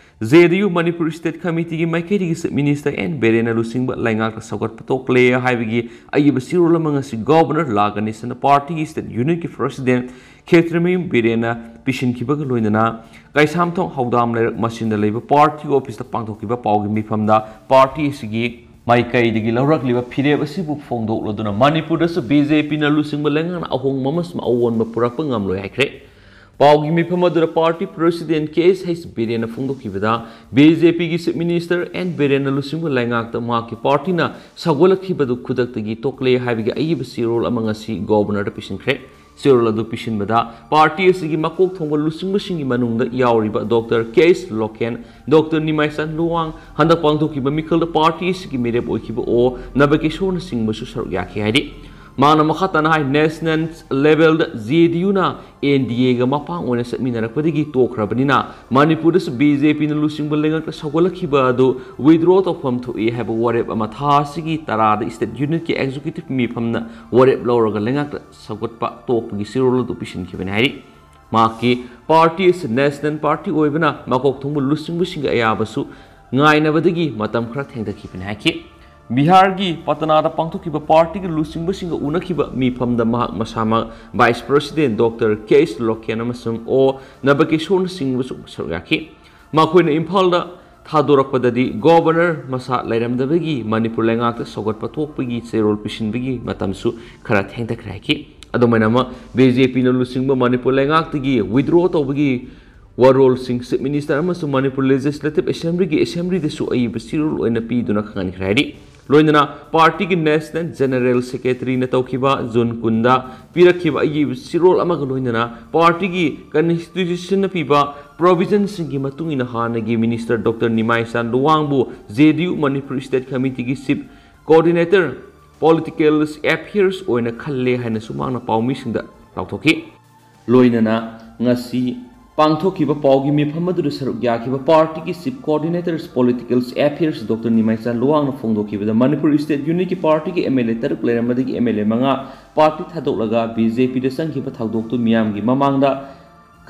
J D U Manipur state ꯀꯃꯤꯇꯤꯒꯤ ꯃꯥꯏꯀꯩꯗꯒꯤ ꯆꯤꯐ ꯃꯤꯅꯤꯁꯇꯔ ꯑꯦꯟ ꯕꯤꯔꯦꯟꯅ ꯂꯨꯆꯤꯡꯕ ꯂꯩꯉꯥꯛꯇ ꯁꯧꯒꯠꯄ ꯇꯣꯛꯂꯦ ꯍꯥꯏꯕꯒꯤ ꯑꯏꯕ ꯆꯦꯔꯣꯜ ꯑꯃ ꯉꯁꯤ ꯒꯣꯕꯔꯅꯔ ꯂꯥ ꯒꯅꯦꯁꯟꯅ ꯄꯥꯔꯇꯤꯒꯤ ꯁ꯭ꯇꯦꯠ ꯌꯨꯅꯤꯌꯟꯒꯤ ꯄ꯭ꯔꯁꯤꯗꯦꯟꯠ ꯈꯦꯇ꯭ꯔꯤꯃꯌꯨꯝ ꯕꯤꯔꯦꯟꯅ ꯄꯤꯁꯤꯟꯈꯤꯕꯒ ꯂꯣꯏꯅꯅ ꯀꯩꯁꯥꯝꯊꯣꯡ ꯍꯧꯗꯥꯝ ꯂꯩꯔꯛ ꯃꯆꯤꯟꯗ ꯂꯩꯕ ꯄꯥꯔꯇꯤ ꯑꯣꯐꯤꯁꯇ ꯄꯥꯡꯊꯣꯛꯈꯤꯕ ꯄꯥꯎꯒꯤ ꯃꯤꯐꯝꯗ ꯄꯥꯔꯇꯤ ꯑꯁꯤꯒꯤ ꯃꯥꯏꯀꯩꯗꯒꯤ ꯂꯧꯔꯛꯂꯤꯕ ꯐꯤꯔꯦꯞ ꯑꯁꯤꯕꯨ ꯐꯣꯡꯗꯣꯛꯂꯗꯨꯅ ꯃꯅꯤꯄꯨꯔꯗꯁꯨ ꯕꯤ ꯖꯦ ꯄꯤꯅ ꯂꯨꯆꯤꯡꯕ ꯂꯩꯉꯥꯛꯅ ꯑꯍꯣꯡꯕ ꯑꯃꯁꯨꯡ ꯑꯑꯣꯟꯕ ꯄꯨꯔꯛꯄ ꯉꯝꯂꯣꯏ ꯍꯥꯏꯈ꯭ꯔꯦ꯫ ꯄꯥꯎꯒꯤ ꯃꯤꯐꯝ ꯑꯗꯨꯗ ꯄꯥꯔꯇꯤ ꯄ꯭ꯔꯁꯤꯗꯦꯟꯠ ꯀꯦ ꯑꯦꯁ ꯍꯩꯆ ꯕꯤꯔꯦꯟꯅ ꯐꯣꯡꯗꯣꯛꯈꯤꯕꯗ, ꯕꯤ ꯖꯦ ꯄꯤꯒꯤ ꯆꯤꯐ ꯃꯤꯅꯤꯁꯇꯔ ꯑꯦꯟ ꯕꯤꯔꯦꯟꯅ ꯂꯨꯆꯤꯡꯕ ꯂꯩꯉꯥꯛꯇ ꯃꯍꯥꯛꯀꯤ ꯄꯥꯔꯇꯤꯅ ꯁꯧꯒꯠꯂꯛꯈꯤꯕꯗꯨ ꯈꯨꯗꯛꯇꯒꯤ ꯇꯣꯛꯂꯦ ꯍꯥꯏꯕꯒꯤ ꯑꯏꯕ ꯆꯦꯔꯣꯜ ꯑꯃ ꯉꯁꯤ ꯒꯣꯕꯔꯅꯔꯗ ꯄꯤꯁꯤꯟꯈ꯭ꯔꯦ꯫ ꯆꯦꯔꯣꯜ ꯑꯗꯨ ꯄꯤꯁꯤꯟꯕꯗ ꯄꯥꯔꯇꯤ ꯑꯁꯤꯒꯤ ꯃꯀꯣꯛ ꯊꯣꯡꯕ ꯂꯨꯆꯤꯡꯕꯁꯤꯡꯒꯤ ꯃꯅꯨꯡꯗ ꯌꯥꯎꯔꯤꯕ ꯗꯣꯛꯇꯔ ꯀꯦ ꯑꯦꯁ ꯂꯣꯀꯦꯟ, ꯗꯣꯛꯇꯔ ꯅꯤꯃꯥꯏꯆꯥꯟ ꯂꯨꯋꯥꯡ, ꯍꯟꯗꯛ ꯄꯥꯡꯊꯣꯛꯈꯤꯕ ꯃꯤꯈꯜꯗ ꯄꯥꯔꯇꯤ ꯑꯁꯤꯒꯤ ꯃꯤꯔꯦꯞ ꯑꯣꯏꯈꯤꯕ ꯑꯣ ꯅꯕꯀꯤꯁꯣꯔꯅꯆꯤꯡꯕꯁꯨ ꯁꯔꯨꯛ ꯌꯥꯈꯤ ꯍꯥꯏꯔꯤ꯫ ꯃꯥꯅ ꯃꯈꯥ ꯇꯥꯅ ꯍꯥꯏ, ꯅꯦꯁꯅꯦꯜ ꯂꯦꯚꯦꯜꯗ ꯖꯦ ꯗꯤ ꯌꯨꯅ ꯑꯦꯟ ꯗꯤ ꯑꯦꯒ ꯃꯄꯥꯡ ꯑꯣꯏꯅ ꯆꯠꯃꯤꯟꯅꯔꯛꯄꯗꯒꯤ ꯇꯣꯛꯈ꯭ꯔꯕꯅꯤꯅ ꯃꯅꯤꯄꯨꯔꯗꯁꯨ ꯕꯤ ꯖꯦ ꯄꯤꯅ ꯂꯨꯆꯤꯡꯕ ꯂꯩꯉꯥꯛꯇ ꯁꯧꯒꯠꯂꯛꯈꯤꯕ ꯑꯗꯨ ꯋꯤꯗ꯭ꯔꯣ ꯇꯧꯐꯝ ꯊꯣꯛꯏ ꯍꯥꯏꯕ ꯋꯥꯔꯦꯞ ꯑꯃ ꯊꯥ ꯑꯁꯤꯒꯤ ꯇꯔꯥꯗ ꯏꯁꯇꯦꯠ ꯌꯨꯅꯤꯠꯀꯤ ꯑꯦꯛꯖꯤꯀ꯭ꯌꯨꯇꯤꯚ ꯃꯤꯐꯝꯅ ꯋꯥꯔꯦꯞ ꯂꯧꯔꯒ ꯂꯩꯉꯥꯛꯇ ꯁꯧꯒꯠꯄ ꯇꯣꯛꯄꯒꯤ ꯆꯦꯔꯣꯜ ꯑꯗꯨ ꯄꯤꯁꯤꯟꯈꯤꯕꯅꯤ ꯍꯥꯏꯔꯤ꯫ ꯃꯍꯥꯛꯀꯤ ꯄꯥꯔꯇꯤ ꯑꯁꯤ ꯅꯦꯁꯅꯦꯜ ꯄꯥꯔꯇꯤ ꯑꯣꯏꯕꯅ ꯃꯀꯣꯛ ꯊꯣꯡꯕ ꯂꯨꯆꯤꯡꯕꯁꯤꯡꯒꯤ ꯑꯌꯥꯕꯁꯨ ꯉꯥꯏꯅꯕꯗꯒꯤ ꯃꯇꯝ ꯈꯔ ꯊꯦꯡꯊꯈꯤꯕꯅꯤ ꯍꯥꯏꯈꯤ꯫ ꯕꯤꯍꯥꯔꯒꯤ ꯄꯇꯅꯥꯗ ꯄꯥꯡꯊꯣꯛꯈꯤꯕ ꯄꯥꯔꯇꯤꯒꯤ ꯂꯨꯆꯤꯡꯕꯁꯤꯡꯒ ꯎꯅꯈꯤꯕ ꯃꯤꯐꯝꯗ ꯃꯍꯥꯛ ꯃꯁꯥꯃꯛ ꯚꯥꯏꯁ ꯄ꯭ꯔꯁꯤꯗꯦꯟ ꯗꯣꯛꯇꯔ ꯀꯦ ꯑꯦꯁ ꯂꯣꯀꯦꯟ ꯑꯃꯁꯨꯡ ꯑꯣ ꯅꯕꯀꯤꯁꯣꯔꯅꯆꯤꯡꯕꯁꯨ ꯁꯔꯨꯛ ꯌꯥꯈꯤ꯫ ꯃꯈꯣꯏꯅ ꯏꯝꯐꯥꯜꯗ ꯊꯥꯗꯣꯔꯛꯄꯗꯗꯤ ꯒꯣꯕꯔꯅꯔ ꯃꯁꯥ ꯂꯩꯔꯝꯗꯕꯒꯤ ꯃꯅꯤꯄꯨꯔ ꯂꯩꯉꯥꯛꯇ ꯁꯧꯒꯠꯄ ꯊꯣꯛꯄꯒꯤ ꯆꯦꯔꯣꯜ ꯄꯤꯁꯤꯟꯕꯒꯤ ꯃꯇꯝꯁꯨ ꯈꯔ ꯊꯦꯡꯊꯈ꯭ꯔꯦ ꯍꯥꯏꯈꯤ꯫ ꯑꯗꯨꯃꯥꯏꯅ ꯑꯃ ꯕꯤ ꯖꯦ ꯄꯤꯅ ꯂꯨꯆꯤꯡꯕ ꯃꯅꯤꯄꯨꯔ ꯂꯩꯉꯥꯛꯇꯒꯤ ꯋꯤꯗ꯭ꯔꯣ ꯇꯧꯕꯒꯤ ꯋꯥꯔꯣꯜꯁꯤꯡ ꯆꯤꯐ ꯃꯤꯅꯤꯁꯇꯔ ꯑꯃꯁꯨꯡ ꯃꯅꯤꯄꯨꯔ ꯂꯦꯖꯤꯁꯂꯦꯇꯤꯚ ꯑꯦꯁꯦꯝꯕ꯭ꯂꯤꯒꯤ ꯑꯦꯁꯦꯝꯕ꯭ꯂꯤꯗꯁꯨ ꯑꯏꯕ ꯆꯦꯔꯣꯜ ꯑꯣꯏꯅ ꯄꯤꯗꯨꯅ ꯈꯪꯍꯟꯈ꯭ꯔꯦ ꯍꯥꯏꯔꯤ꯫ ꯂꯣꯏꯅꯅ ꯄꯥꯔꯇꯤꯒꯤ ꯅꯦꯁꯅꯦꯜ ꯖꯦꯅꯔꯦꯜ ꯁꯦꯀ꯭ꯔꯦꯇꯔꯤꯅ ꯇꯧꯈꯤꯕ ꯖꯨꯟ ꯀꯨꯟꯗ ꯄꯤꯔꯛꯈꯤꯕ ꯑꯏꯕ ꯆꯦꯔꯣꯜ ꯑꯃꯒ ꯂꯣꯏꯅꯅ ꯄꯥꯔꯇꯤꯒꯤ ꯀꯟꯁꯇꯤꯇ꯭ꯌꯨꯁꯟꯅ ꯄꯤꯕ ꯄ꯭ꯔꯣꯚꯤꯖꯟꯁꯤꯡꯒꯤ ꯃꯇꯨꯡ ꯏꯟꯅ ꯍꯥꯟꯅꯒꯤ ꯃꯤꯅꯤꯁꯇꯔ ꯗꯣꯛꯇꯔ ꯅꯤꯃꯥꯏꯆꯥꯟ ꯂꯨꯋꯥꯡꯕꯨ J D U Manipur state ꯀꯃꯤꯇꯤꯒꯤ ꯆꯤꯐ ꯀꯣꯑꯣꯔꯗꯤꯅꯦꯇꯔ ꯄꯣꯂꯤꯇꯤꯀꯦꯜ ꯑꯦꯐꯤꯌꯔꯁ ꯑꯣꯏꯅ ꯈꯜꯂꯦ ꯍꯥꯏꯅꯁꯨ ꯃꯍꯥꯛꯅ ꯄꯥꯎꯃꯤꯁꯤꯡꯗ ꯂꯥꯎꯊꯣꯛꯈꯤ꯫ ꯂꯣꯏꯅꯅ ꯉꯁꯤ ꯄꯥꯡꯊꯣꯛꯈꯤꯕ ꯄꯥꯎꯒꯤ ꯃꯤꯐꯝ ꯑꯗꯨꯗ ꯁꯔꯨꯛ ꯌꯥꯈꯤꯕ ꯄꯥꯔꯇꯤꯒꯤ chief coordinators political affairs doctor Nimaichand ꯂꯨꯋꯥꯡꯅ ꯐꯣꯡꯗꯣꯛꯈꯤꯕꯗ ꯃꯅꯤꯄꯨꯔ ꯏꯁꯇꯦꯠ ꯌꯨꯅꯤꯠꯀꯤ ꯄꯥꯔꯇꯤꯒꯤ ꯑꯦꯝ ꯑꯦꯜ ꯑꯦ ꯇꯔꯨꯛ ꯂꯩꯔꯝꯕꯗꯒꯤ ꯑꯦꯝ ꯑꯦꯜ ꯑꯦ ꯃꯉꯥ ꯄꯥꯔꯇꯤ ꯊꯥꯗꯣꯛꯂꯒ ꯕꯤ ꯖꯦ ꯄꯤꯗ ꯆꯪꯈꯤꯕ ꯊꯧꯗꯣꯛꯇꯨ ꯃꯤꯌꯥꯝꯒꯤ ꯃꯃꯥꯡꯗ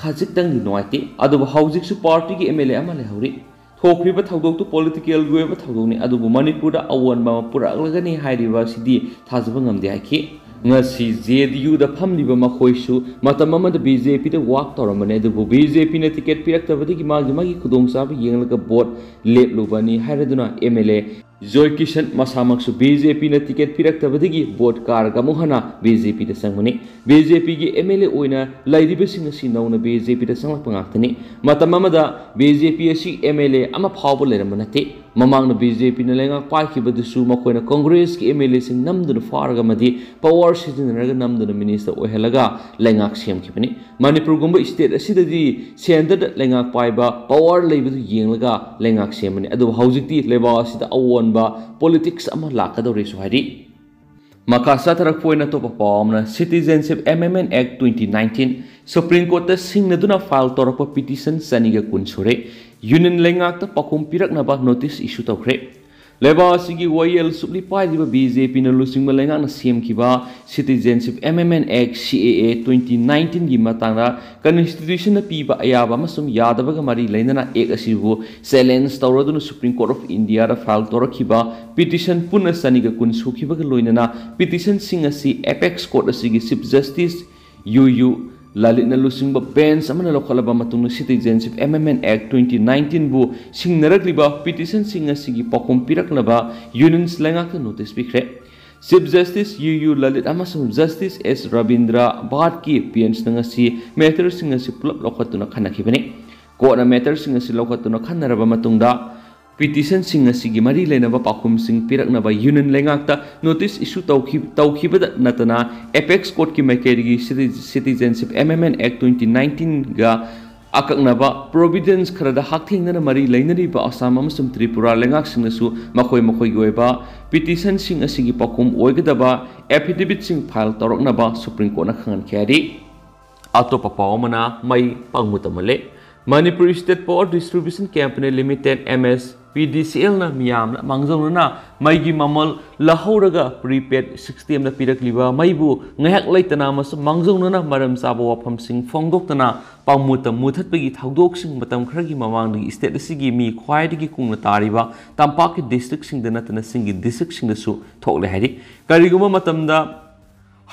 ꯈꯖꯤꯛꯇꯪꯗꯤ ꯅꯨꯡꯉꯥꯏꯇꯦ꯫ ꯑꯗꯨꯕꯨ ꯍꯧꯖꯤꯛꯁꯨ ꯄꯥꯔꯇꯤꯒꯤ ꯑꯦꯝ ꯑꯦꯜ ꯑꯦ ꯑꯃ ꯂꯩꯍꯧꯔꯤ꯫ ꯊꯣꯛꯈ꯭ꯔꯤꯕ ꯊꯧꯗꯣꯛꯇꯨ ꯄꯣꯂꯤꯇꯤꯀꯦꯜꯒꯤ ꯑꯣꯏꯕ ꯊꯧꯗꯣꯛꯅꯤ, ꯑꯗꯨꯕꯨ ꯃꯅꯤꯄꯨꯔꯗ ꯑꯑꯣꯟꯕ ꯑꯃ ꯄꯨꯔꯛꯂꯒꯅꯤ ꯍꯥꯏꯔꯤꯕ ꯑꯁꯤꯗꯤ ꯊꯥꯖꯕ ꯉꯝꯗꯦ ꯍꯥꯏꯈꯤ꯫ ꯉꯁꯤ ꯖꯦ ꯗꯤ ꯌꯨꯗ ꯐꯝꯂꯤꯕ ꯃꯈꯣꯏꯁꯨ ꯃꯇꯝ ꯑꯃꯗ ꯕꯤ ꯖꯦ ꯄꯤꯗ ꯋꯥꯛ ꯇꯧꯔꯝꯕꯅꯤ, ꯑꯗꯨꯕꯨ ꯕꯤ ꯖꯦ ꯄꯤꯅ ꯇꯤꯀꯦꯠ ꯄꯤꯔꯛꯇꯕꯗꯒꯤ ꯃꯥꯒꯤ ꯃꯥꯒꯤ ꯈꯨꯗꯣꯡꯆꯥꯕ ꯌꯦꯡꯂꯒ ꯚꯣꯠ ꯂꯦꯞꯂꯨꯕꯅꯤ ꯍꯥꯏꯔꯗꯨꯅ M L A Joy Kishan ꯃꯁꯥꯃꯛꯁꯨ ꯕꯤ ꯖꯦ ꯄꯤꯅ ꯇꯤꯀꯦꯠ ꯄꯤꯔꯛꯇꯕꯗꯒꯤ ꯚꯣꯠ ꯀꯥꯔꯒ ꯑꯃꯨꯛ ꯍꯟꯅ ꯕꯤ ꯖꯦ ꯄꯤꯗ ꯆꯪꯕꯅꯤ꯫ ꯕꯤ ꯖꯦ ꯄꯤꯒꯤ ꯑꯦꯝ ꯑꯦꯜ ꯑꯦ ꯑꯣꯏꯅ ꯂꯩꯔꯤꯕꯁꯤꯡ ꯑꯁꯤ ꯅꯧꯅ ꯕꯤ ꯖꯦ ꯄꯤꯗ ꯆꯪꯂꯛꯄ ꯉꯥꯛꯇꯅꯤ꯫ ꯃꯇꯝ ꯑꯃꯗ ꯕꯤ ꯖꯦ ꯄꯤ ꯑꯁꯤ ꯑꯦꯝ ꯑꯦꯜ ꯑꯦ ꯑꯃ ꯐꯥꯎꯕ ꯂꯩꯔꯝꯕ ꯅꯠꯇꯦ꯫ ꯃꯃꯥꯡꯗ ꯕꯤ ꯖꯦ ꯄꯤꯅ ꯂꯩꯉꯥꯛ ꯄꯥꯏꯈꯤꯕꯗꯨꯁꯨ ꯃꯈꯣꯏꯅ ꯀꯣꯡꯒ꯭ꯔꯦꯁꯀꯤ ꯑꯦꯝ ꯑꯦꯜ ꯑꯦꯁꯤꯡ ꯅꯝꯗꯨꯅ ꯐꯥꯔꯒ ꯑꯃꯗꯤ ꯄꯋꯥꯔ ꯁꯤꯖꯤꯟꯅꯔꯒ ꯅꯝꯗꯨꯅ ꯃꯤꯅꯤꯁꯇꯔ ꯑꯣꯏꯍꯜꯂꯒ ꯂꯩꯉꯥꯛ ꯁꯦꯝꯈꯤꯕꯅꯤ꯫ ꯃꯅꯤꯄꯨꯔꯒꯨꯝꯕ ꯁ꯭ꯇꯦꯠ ꯑꯁꯤꯗꯗꯤ ꯁꯦꯟꯇꯔꯗ ꯂꯩꯉꯥꯛ ꯄꯥꯏꯕ, ꯄꯋꯥꯔ ꯂꯩꯕꯗꯨ ꯌꯦꯡꯂꯒ ꯂꯩꯉꯥꯛ ꯁꯦꯝꯕꯅꯤ꯫ ꯑꯗꯨꯕꯨ ꯍꯧꯖꯤꯛꯇꯤ ꯂꯩꯕꯥꯛ ꯑꯁꯤꯗ ꯑꯑꯣꯟꯕ ꯄꯣꯂꯤꯇꯤꯛꯁ ꯑꯃ ꯂꯥꯛꯀꯗꯧꯔꯦꯁꯨ ꯍꯥꯏꯔꯤ꯫ ꯃꯈꯥ ꯆꯠꯊꯔꯛꯄ ꯑꯣꯏꯅ ꯑꯇꯣꯞꯄ ꯄꯥꯎ ꯑꯃꯅ, Citizenship Amendment Act twenty nineteen, Supreme Courtꯇ ꯁꯤꯡꯅꯗꯨꯅ ꯐꯥꯏꯜ ꯇꯧꯔꯛꯄ ꯄꯤꯇꯤꯁꯟ ꯆꯅꯤꯒ ꯀꯨꯟ ꯁꯨꯔꯦ꯫ ꯌꯨꯅꯤꯌꯟ ꯂꯩꯉꯥꯛꯇ ꯄꯥꯎꯈꯨꯝ ꯄꯤꯔꯛꯅꯕ ꯅꯣꯇꯤꯁ ꯏꯁꯨ ꯇꯧꯈ꯭ꯔꯦ꯫ ꯂꯩꯕꯥꯛ ꯑꯁꯤꯒꯤ ꯋꯥꯌꯦꯜ ꯁꯨꯞꯂꯤ ꯄꯥꯏꯔꯤꯕ ꯕꯤ ꯖꯦ ꯄꯤꯅ ꯂꯨꯆꯤꯡꯕ ꯂꯩꯉꯥꯛꯅ ꯁꯦꯝꯈꯤꯕ Citizenship Amendment Act, C A A, twenty nineteenꯒꯤ ꯃꯇꯥꯡꯗ ꯀꯟꯁꯇꯤꯇ꯭ꯌꯨꯁꯟꯅ ꯄꯤꯕ ꯑꯌꯥꯕ ꯑꯃꯁꯨꯡ ꯌꯥꯗꯕꯒ ꯃꯔꯤ ꯂꯩꯅꯅ ꯑꯦꯛ ꯑꯁꯤꯕꯨ ꯆꯦꯂꯦꯟꯖ ꯇꯧꯔꯗꯨꯅ Supreme Court of Indiaꯗ ꯐꯥꯏꯜ ꯇꯧꯔꯛꯈꯤꯕ ꯄꯤꯇꯤꯁꯟ ꯄꯨꯟꯅ ꯆꯅꯤꯒ ꯀꯨꯟ ꯁꯨꯈꯤꯕꯒ ꯂꯣꯏꯅꯅ ꯄꯤꯇꯤꯁꯟꯁꯤꯡ ꯑꯁꯤ ꯑꯦꯄꯦꯛꯁ ꯀꯣꯔꯠ ꯑꯁꯤꯒꯤ ꯆꯤꯐ ꯖꯁꯇꯤꯁ ꯌꯨ ꯌꯨ ꯂꯂꯤꯠꯅ ꯂꯨꯆꯤꯡꯕ ꯕꯦꯟꯆ ꯑꯃꯅ ꯂꯧꯈꯠꯂꯕ ꯃꯇꯨꯡꯗ Citizenship Amendment Act twenty nineteenꯕꯨ ꯁꯤꯡꯅꯔꯛꯂꯤꯕ ꯄꯤꯇꯤꯁꯟꯁꯤꯡ ꯑꯁꯤꯒꯤ ꯄꯥꯎꯈꯨꯝ ꯄꯤꯔꯛꯅꯕ ꯌꯨꯅꯤꯌꯟꯁ ꯂꯩꯉꯥꯛꯇ ꯅꯣꯇꯤꯁ ꯄꯤꯈ꯭ꯔꯦ꯫ Chief justice U U Lalit ꯑꯃꯁꯨꯡ ꯖꯁꯇꯤꯁ ꯑꯦꯁ ꯔꯕꯤꯟꯗ꯭ꯔ ꯚꯥꯠꯀꯤ ꯕꯦꯟꯆꯅ ꯉꯁꯤ ꯃꯦꯇꯔꯁꯤꯡ ꯑꯁꯤ ꯄꯨꯂꯞ ꯂꯧꯈꯠꯇꯨꯅ ꯈꯟꯅꯈꯤꯕꯅꯤ꯫ ꯀꯣꯔꯠꯅ ꯃꯦꯇꯔꯁꯤꯡ ꯑꯁꯤ ꯂꯧꯈꯠꯇꯨꯅ ꯈꯟꯅꯔꯕ ꯃꯇꯨꯡꯗ ꯄꯤꯇꯤꯁꯟꯁꯤꯡ ꯑꯁꯤꯒꯤ ꯃꯔꯤ ꯂꯩꯅꯕ ꯄꯥꯎꯈꯨꯝꯁꯤꯡ ꯄꯤꯔꯛꯅꯕ ꯌꯨꯅꯤꯌꯟ ꯂꯩꯉꯥꯛꯇ ꯅꯣꯇꯤꯁ ꯏꯁꯨ ꯇꯧꯈꯤ-, ꯇꯧꯈꯤꯕꯗ ꯅꯠꯇꯅ ꯑꯦꯄꯦꯛꯁ ꯀꯣꯔꯠꯀꯤ ꯃꯥꯏꯀꯩꯗꯒꯤ Citi-, Citizenship Amendment Act twenty nineteenꯒ ꯑꯀꯛꯅꯕ ꯄ꯭ꯔꯣꯚꯤꯗꯦꯟꯁ ꯈꯔꯗ ꯍꯛꯊꯦꯡꯅꯅ ꯃꯔꯤ ꯂꯩꯅꯔꯤꯕ ꯑꯁꯥꯝ ꯑꯃꯁꯨꯡ ꯇ꯭ꯔꯤꯄꯨꯔꯥ ꯂꯩꯉꯥꯛꯁꯤꯡꯅꯁꯨ ꯃꯈꯣꯏ ꯃꯈꯣꯏꯒꯤ ꯑꯣꯏꯕ ꯄꯤꯇꯤꯁꯟꯁꯤꯡ ꯑꯁꯤꯒꯤ ꯄꯥꯎꯈꯨꯝ ꯑꯣꯏꯒꯗꯕ ꯑꯦꯐꯤꯗꯦꯕꯤꯠꯁꯤꯡ ꯐꯥꯏꯜ ꯇꯧꯔꯛꯅꯕ ꯁꯨꯄ꯭ꯔꯤꯝ ꯀꯣꯔꯠꯅ ꯈꯪꯍꯟꯈꯤ ꯍꯥꯏꯔꯤ꯫ ꯑꯇꯣꯞꯄ ꯄꯥꯎ ꯑꯃꯅ, ꯃꯩ ꯄꯪꯃꯨꯠꯇ ꯃꯨꯠꯂꯦ꯫ Manipur state power distribution company limited, M S P D C ꯑꯦꯜꯅ ꯃꯤꯌꯥꯝꯅ ꯃꯥꯡꯖꯧꯅꯅ ꯃꯩꯒꯤ ꯃꯃꯜ ꯂꯧꯍꯧꯔꯒ ꯄ꯭ꯔꯤꯄꯦꯗ ꯁꯤꯁꯇꯦꯝꯗ ꯄꯤꯔꯛꯂꯤꯕ ꯃꯩꯕꯨ ꯉꯥꯏꯍꯥꯛ ꯂꯩꯇꯅ ꯑꯃꯁꯨꯡ ꯃꯥꯡꯖꯧꯅꯅ ꯃꯔꯝ ꯆꯥꯕ ꯋꯥꯐꯝꯁꯤꯡ ꯐꯣꯡꯗꯣꯛꯇꯅ ꯄꯪꯃꯨꯠꯇ ꯃꯨꯊꯠꯄꯒꯤ ꯊꯧꯗꯣꯛꯁꯤꯡ ꯃꯇꯝ ꯈꯔꯒꯤ ꯃꯃꯥꯡꯗꯒꯤ ꯁ꯭ꯇꯦꯠ ꯑꯁꯤꯒꯤ ꯃꯤ ꯈ꯭ꯋꯥꯏꯗꯒꯤ ꯀꯨꯡꯅ ꯇꯥꯔꯤꯕ ꯇꯝꯄꯥꯛꯀꯤ ꯗꯤꯁꯇ꯭ꯔꯤꯛꯁꯤꯡꯗ ꯅꯠꯇꯅ ꯆꯤꯡꯒꯤ ꯗꯤꯁꯇ꯭ꯔꯤꯛꯁꯤꯡꯗꯁꯨ ꯊꯣꯛꯂꯦ ꯍꯥꯏꯔꯤ꯫ ꯀꯔꯤꯒꯨꯝꯕ ꯃꯇꯝꯗ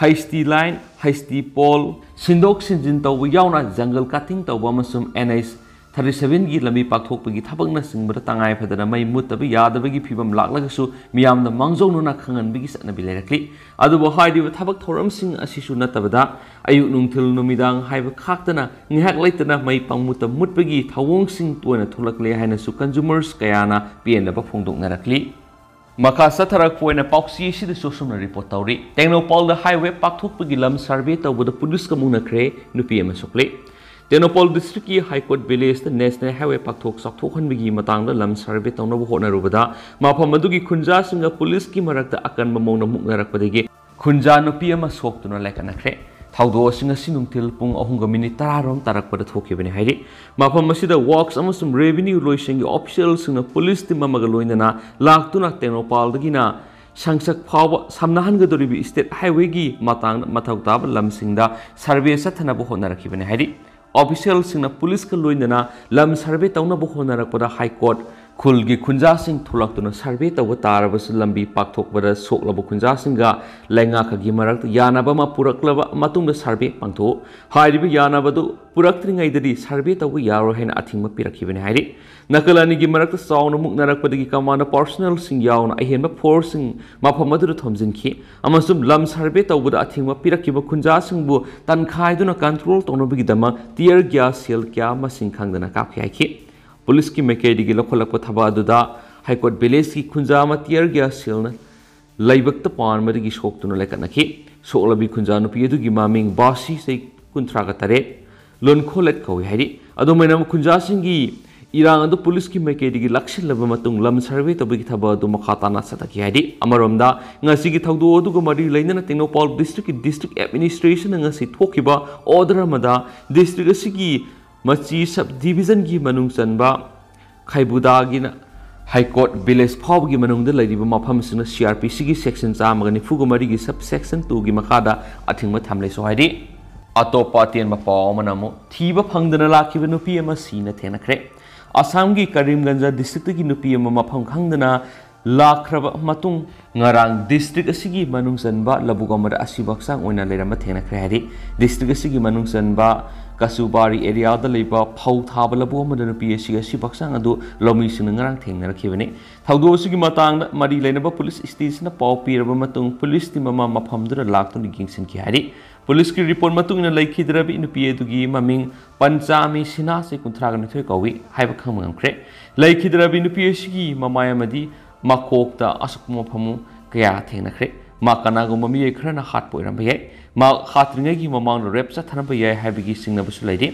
ꯍꯩꯁ ꯇꯤ ꯂꯥꯏꯟ, ꯍꯩꯁ ꯇꯤ ꯄꯣꯜ ꯁꯤꯟꯗꯣꯛ ꯁꯤꯟꯖꯤꯟ ꯇꯧꯕ ꯌꯥꯎꯅ ꯖꯪꯒꯜ ꯀꯠꯇꯤꯡ ꯇꯧꯕ ꯑꯃꯁꯨꯡ ꯑꯦꯟ ꯑꯩꯆ ꯊꯥꯔꯇꯤ ꯁꯚꯦꯟꯒꯤ ꯂꯝꯕꯤ ꯄꯥꯛꯊꯣꯛꯄꯒꯤ ꯊꯕꯛꯅꯆꯤꯡꯕꯗ ꯇꯉꯥꯏ ꯐꯗꯅ ꯃꯩ ꯃꯨꯠꯇꯕ ꯌꯥꯗꯕꯒꯤ ꯐꯤꯕꯝ ꯂꯥꯛꯂꯒꯁꯨ ꯃꯤꯌꯥꯝꯅ ꯃꯥꯡꯖꯧꯅꯅ ꯈꯪꯍꯟꯕꯒꯤ ꯆꯠꯅꯕꯤ ꯂꯩꯔꯛꯂꯤ꯫ ꯑꯗꯨꯕꯨ ꯍꯥꯏꯔꯤꯕ ꯊꯕꯛ ꯊꯧꯔꯝꯁꯤꯡ ꯑꯁꯤꯁꯨ ꯅꯠꯇꯕꯗ ꯑꯌꯨꯛ ꯅꯨꯡꯊꯤꯜ ꯅꯨꯃꯤꯗꯥꯡ ꯍꯥꯏꯕ ꯈꯥꯛꯇꯅ ꯉꯥꯏꯍꯥꯛ ꯂꯩꯇꯅ ꯃꯩ ꯄꯪꯃꯨꯠꯇ ꯃꯨꯠꯄꯒꯤ ꯊꯧꯑꯣꯡꯁꯤꯡ ꯇꯣꯏꯅ ꯊꯣꯛꯂꯛꯂꯦ ꯍꯥꯏꯅꯁꯨ consumers ꯀꯌꯥꯅ ꯄꯦꯟꯗꯕ ꯐꯣꯡꯗꯣꯛꯅꯔꯛꯂꯤ꯫ ꯃꯈꯥ ꯆꯠꯊꯔꯛꯄ ꯑꯣꯏꯅ ꯄꯥꯎꯆꯦ ꯑꯁꯤꯗꯁꯨ ꯑꯁꯨꯝꯅ ꯔꯤꯄꯣꯔꯠ ꯇꯧꯔꯤ꯫ ꯇꯦꯡꯅꯧꯄꯥꯜꯗ ꯍꯥꯏꯋꯦ ꯄꯥꯛꯊꯣꯛꯄꯒꯤ ꯂꯝ ꯁꯔꯚꯦ ꯇꯧꯕꯗ ꯄꯨꯂꯤꯁꯀ ꯃꯨꯛꯅꯈ꯭ꯔꯦ, ꯅꯨꯄꯤ ꯑꯃ ꯁꯣꯛꯂꯦ꯫ ꯇꯦꯡꯅꯧꯄꯥꯜ ꯗꯤꯁꯇ꯭ꯔꯤꯛꯀꯤ ꯍꯥꯏ ꯀꯣꯔꯠ ꯚꯤꯂꯦꯖꯇ ꯅꯦꯁꯅꯦꯜ ꯍꯥꯏꯋꯦ ꯄꯥꯛꯊꯣꯛ ꯆꯥꯎꯊꯣꯛꯍꯟꯕꯒꯤ ꯃꯇꯥꯡꯗ ꯂꯝ ꯁꯔꯚꯦ ꯇꯧꯅꯕ ꯍꯣꯠꯅꯔꯨꯕꯗ ꯃꯐꯝ ꯑꯗꯨꯒꯤ ꯈꯨꯟꯖꯥꯁꯤꯡꯒ ꯄꯨꯂꯤꯁꯀꯤ ꯃꯔꯛꯇ ꯑꯀꯟꯕ ꯃꯑꯣꯡꯗ ꯃꯨꯛꯅꯔꯛꯄꯗꯒꯤ ꯈꯨꯟꯖꯥ ꯅꯨꯄꯤ ꯑꯃ ꯁꯣꯛꯇꯨꯅ ꯂꯩꯈꯠꯅꯈ꯭ꯔꯦ꯫ ꯊꯧꯗꯣꯛ ꯑꯁꯤ ꯉꯁꯤ ꯅꯨꯡꯊꯤꯜ ꯄꯨꯡ ꯑꯍꯨꯝꯒ ꯃꯤꯅꯤꯠ ꯇꯔꯥꯔꯣꯝ ꯇꯥꯔꯛꯄꯗ ꯊꯣꯛꯈꯤꯕꯅꯤ ꯍꯥꯏꯔꯤ꯫ ꯃꯐꯝ ꯑꯁꯤꯗ ꯋꯥꯔꯛꯁ ꯑꯃꯁꯨꯡ ꯔꯦꯚꯤꯅ꯭ꯌꯨ ꯂꯣꯏꯁꯪꯒꯤ ꯑꯣꯐꯤꯁꯤꯌꯦꯜꯁꯤꯡꯅ ꯄꯨꯂꯤꯁ ꯇꯤꯝ ꯑꯃꯒ ꯂꯣꯏꯅꯅ ꯂꯥꯛꯇꯨꯅ ꯇꯦꯡꯅꯧꯄꯥꯜꯗꯒꯤꯅ ꯁꯪꯁꯛ ꯐꯥꯎꯕ ꯁꯝꯅꯍꯟꯒꯗꯧꯔꯤꯕ ꯏꯁꯇꯦꯠ ꯍꯥꯏꯋꯦꯒꯤ ꯃꯇꯥꯡꯗ ꯃꯊꯧ ꯇꯥꯕ ꯂꯝꯁꯤꯡꯗ ꯁꯔꯚꯦ ꯆꯠꯊꯅꯕ ꯍꯣꯠꯅꯔꯛꯈꯤꯕꯅꯤ ꯍꯥꯏꯔꯤ꯫ ꯑꯣꯐꯤꯁꯤꯌꯦꯜꯁꯤꯡꯅ ꯄꯨꯂꯤꯁꯀ ꯂꯣꯏꯅꯅ ꯂꯝ ꯁꯔꯚꯦ ꯇꯧꯅꯕ ꯍꯣꯠꯅꯔꯛꯄꯗ ꯍꯥꯏ ꯀꯣꯔꯠ ꯈꯨꯜꯒꯤ ꯈꯨꯟꯖꯥꯁꯤꯡ ꯊꯣꯛꯂꯛꯇꯨꯅ ꯁꯔꯚꯦ ꯇꯧꯕ ꯇꯥꯔꯕꯁꯨ ꯂꯝꯕꯤ ꯄꯥꯛꯊꯣꯛꯄꯗ ꯁꯣꯛꯂꯕ ꯈꯨꯟꯖꯥꯁꯤꯡꯒ ꯂꯩꯉꯥꯛꯀꯒꯤ ꯃꯔꯛꯇ ꯌꯥꯅꯕ ꯑꯃ ꯄꯨꯔꯛꯂꯕ ꯃꯇꯨꯡꯗ ꯁꯔꯚꯦ ꯄꯥꯡꯊꯣꯛꯎ꯫ ꯍꯥꯏꯔꯤꯕ ꯌꯥꯅꯕꯗꯨ ꯄꯨꯔꯛꯇ꯭ꯔꯤꯉꯩꯗꯗꯤ ꯁꯔꯚꯦ ꯇꯧꯕ ꯌꯥꯔꯣꯏ ꯍꯥꯏꯅ ꯑꯊꯤꯡꯕ ꯄꯤꯔꯛꯈꯤꯕꯅꯤ ꯍꯥꯏꯔꯤ꯫ ꯅꯥꯀꯜ ꯑꯅꯤꯒꯤ ꯃꯔꯛꯇ ꯆꯥꯎꯅ ꯃꯨꯛꯅꯔꯛꯄꯗꯒꯤ ꯀꯃꯥꯟꯗꯣ ꯄꯥꯔꯁꯣꯅꯦꯜꯁꯤꯡ ꯌꯥꯎꯅ ꯑꯍꯦꯟꯕ ꯐꯣꯔꯁꯁꯤꯡ ꯃꯐꯝ ꯑꯗꯨꯗ ꯊꯣꯝꯖꯤꯟꯈꯤ ꯑꯃꯁꯨꯡ ꯂꯝ ꯁꯔꯚꯦ ꯇꯧꯕꯗ ꯑꯊꯤꯡꯕ ꯄꯤꯔꯛꯈꯤꯕ ꯈꯨꯟꯖꯥꯁꯤꯡꯕꯨ ꯇꯟꯈꯥꯏꯗꯨꯅ ꯀꯟꯇ꯭ꯔꯣꯜ ꯇꯧꯅꯕꯒꯤꯗꯃꯛ ꯇꯤꯌꯔ ꯒ꯭ꯌꯥꯁ ꯁꯦꯜ ꯀꯌꯥ ꯃꯁꯤꯡ ꯈꯪꯗꯅ ꯀꯥꯞꯈꯤ ꯍꯥꯏꯈꯤ꯫ ꯄꯨꯂꯤꯁꯀꯤ ꯃꯥꯏꯀꯩꯗꯒꯤ ꯂꯧꯈꯠꯂꯛꯄ ꯊꯕꯛ ꯑꯗꯨꯗ ꯍꯥꯏꯀꯣꯔꯠ ꯚꯤꯂꯦꯖꯀꯤ ꯈꯨꯟꯖꯥ ꯑꯃ ꯇꯤꯌꯔ ꯒ꯭ꯌꯥꯁ ꯁꯦꯜꯅ ꯂꯥꯏꯕꯛꯇ ꯄꯥꯟꯕꯗꯒꯤ ꯁꯣꯛꯇꯨꯅ ꯂꯩꯈꯠꯅꯈꯤ꯫ ꯁꯣꯛꯂꯕꯤ ꯈꯨꯟꯖꯥ ꯅꯨꯄꯤ ꯑꯗꯨꯒꯤ ꯃꯃꯤꯡ ꯕꯥꯁꯤ, ꯆꯍꯤ ꯀꯨꯟꯊ꯭ꯔꯥꯒ ꯇꯔꯦꯠ, ꯂꯣꯟꯈꯣꯂꯦꯠ ꯀꯧꯏ ꯍꯥꯏꯔꯤ꯫ ꯑꯗꯨꯝ ꯑꯣꯏꯅꯃꯛ ꯈꯨꯟꯖꯥꯁꯤꯡꯒꯤ ꯏꯔꯥꯡ ꯑꯗꯨ ꯄꯨꯂꯤꯁꯀꯤ ꯃꯥꯏꯀꯩꯗꯒꯤ ꯂꯥꯛꯁꯤꯜꯂꯕ ꯃꯇꯨꯡ ꯂꯝ ꯁꯔꯚꯦ ꯇꯧꯕꯒꯤ ꯊꯕꯛ ꯑꯗꯨ ꯃꯈꯥ ꯇꯥꯅ ꯆꯠꯊꯈꯤ ꯍꯥꯏꯔꯤ꯫ ꯑꯃꯔꯣꯝꯗ ꯉꯁꯤꯒꯤ ꯊꯧꯗꯣꯛ ꯑꯗꯨꯒ ꯃꯔꯤ ꯂꯩꯅꯅ ꯇꯦꯡꯅꯧꯄꯥꯜ ꯗꯤꯁꯇ꯭ꯔꯤꯛꯀꯤ ꯗꯤꯁꯇ꯭ꯔꯤꯛ ꯑꯦꯗꯃꯤꯅꯤꯁꯇ꯭ꯔꯦꯁꯟꯅ ꯉꯁꯤ ꯊꯣꯛꯈꯤꯕ ꯑꯣꯔꯗꯔ ꯑꯃꯗ ꯗꯤꯁꯇ꯭ꯔꯤꯛ ꯑꯁꯤꯒꯤ ꯃꯆꯤ ꯁꯕ ꯗꯤꯕꯤꯖꯟꯒꯤ ꯃꯅꯨꯡ ꯆꯟꯕ ꯈꯩꯕꯨꯗꯥꯒꯤꯅ ꯍꯥꯏꯀꯣꯔꯠ ꯚꯤꯂꯦꯖ ꯐꯥꯎꯕꯒꯤ ꯃꯅꯨꯡꯗ ꯂꯩꯔꯤꯕ ꯃꯐꯝꯁꯤꯡꯅ ꯁꯤ ꯑꯥꯔ ꯄꯤ ꯁꯤꯒꯤ ꯁꯦꯛꯁꯟ ꯆꯥꯝꯃꯒ ꯅꯤꯐꯨꯒ ꯃꯔꯤꯒꯤ ꯁꯕ ꯁꯦꯛꯁꯟ ꯇꯨꯒꯤ ꯃꯈꯥꯗ ꯑꯊꯤꯡꯕ ꯊꯝꯂꯦꯁꯨ ꯍꯥꯏꯔꯤ꯫ ꯑꯇꯣꯞꯄ ꯑꯇꯦꯟꯕ ꯄꯥꯎ ꯑꯃꯅ ꯑꯃꯨꯛ ꯊꯤꯕ ꯐꯪꯗꯅ ꯂꯥꯛꯈꯤꯕ ꯅꯨꯄꯤ ꯑꯃ ꯁꯤꯅ ꯊꯦꯡꯅꯈ꯭ꯔꯦ꯫ ꯑꯁꯥꯝꯒꯤ ꯀꯔꯤꯝꯒꯟꯖ ꯗꯤꯁꯇ꯭ꯔꯤꯛꯇꯒꯤ ꯅꯨꯄꯤ ꯑꯃ ꯃꯐꯝ ꯈꯪꯗꯅ ꯂꯥꯛꯈ꯭ꯔꯕ ꯃꯇꯨꯡ ꯉꯔꯥꯡ ꯗꯤꯁꯇ꯭ꯔꯤꯛ ꯑꯁꯤꯒꯤ ꯃꯅꯨꯡ ꯆꯟꯕ ꯂꯧꯕꯨꯛ ꯑꯃꯗ ꯑꯁꯤꯕ ꯍꯛꯆꯥꯡ ꯑꯣꯏꯅ ꯂꯩꯔꯝꯕ ꯊꯦꯡꯅꯈ꯭ꯔꯦ ꯍꯥꯏꯔꯤ꯫ ꯗꯤꯁꯇ꯭ꯔꯤꯛ ꯑꯁꯤꯒꯤ ꯃꯅꯨꯡ ꯆꯟꯕ ꯀꯁꯨꯕꯥꯔꯤ ꯑꯦꯔꯤꯌꯥꯗ ꯂꯩꯕ ꯐꯧ ꯊꯥꯕ ꯂꯧꯕꯨꯛ ꯑꯃꯗ ꯅꯨꯄꯤ ꯑꯁꯤꯒꯤ ꯑꯁꯤ ꯍꯛꯆꯥꯡ ꯑꯗꯨ ꯂꯧꯃꯤꯁꯤꯡꯅ ꯉꯔꯥꯡ ꯊꯦꯡꯅꯔꯛꯈꯤꯕꯅꯤ꯫ ꯊꯧꯗꯣꯛ ꯑꯁꯤꯒꯤ ꯃꯇꯥꯡꯗ ꯃꯔꯤ ꯂꯩꯅꯕ ꯄꯨꯂꯤꯁ ꯁ꯭ꯇꯦꯁꯟꯅ ꯄꯥꯎ ꯄꯤꯔꯕ ꯃꯇꯨꯡ ꯄꯨꯂꯤꯁ ꯇꯤꯝ ꯑꯃ ꯃꯐꯝꯗꯨꯗ ꯂꯥꯛꯇꯨꯅ ꯌꯦꯡꯁꯤꯟꯈꯤ ꯍꯥꯏꯔꯤ꯫ ꯄꯨꯂꯤꯁꯀꯤ ꯔꯤꯄꯣꯔꯠ ꯃꯇꯨꯡ ꯏꯟꯅ ꯂꯩꯈꯤꯗ꯭ꯔꯕꯤ ꯅꯨꯄꯤ ꯑꯗꯨꯒꯤ ꯃꯃꯤꯡ ꯄꯟꯆꯥꯃꯤ ꯁꯤꯅꯥ, ꯆꯍꯤ ꯀꯨꯟꯊ꯭ꯔꯥꯒ ꯅꯤꯊꯣꯏ ꯀꯧꯏ ꯍꯥꯏꯕ ꯈꯪꯕ ꯉꯝꯈ꯭ꯔꯦ꯫ ꯂꯩꯈꯤꯗ꯭ꯔꯕꯤ ꯅꯨꯄꯤ ꯑꯁꯤꯒꯤ ꯃꯃꯥꯏ ꯑꯃꯗꯤ ꯃꯀꯣꯛꯇ ꯑꯁꯣꯛꯄ ꯃꯐꯝ ꯀꯌꯥ ꯊꯦꯡꯅꯈ꯭ꯔꯦ꯫ ꯃꯥ ꯀꯅꯥꯒꯨꯝꯕ ꯃꯤꯑꯣꯏ ꯈꯔꯅ ꯍꯥꯠꯄ ꯑꯣꯏꯔꯝꯕ ꯌꯥꯏ꯫ ꯃꯥ ꯍꯥꯠꯇ꯭ꯔꯤꯉꯩꯒꯤ ꯃꯃꯥꯡꯗ ꯔꯦꯞ ꯆꯠꯊꯔꯝꯕ ꯌꯥꯏ ꯍꯥꯏꯕꯒꯤ ꯆꯤꯡꯅꯕꯁꯨ ꯂꯩꯔꯤ꯫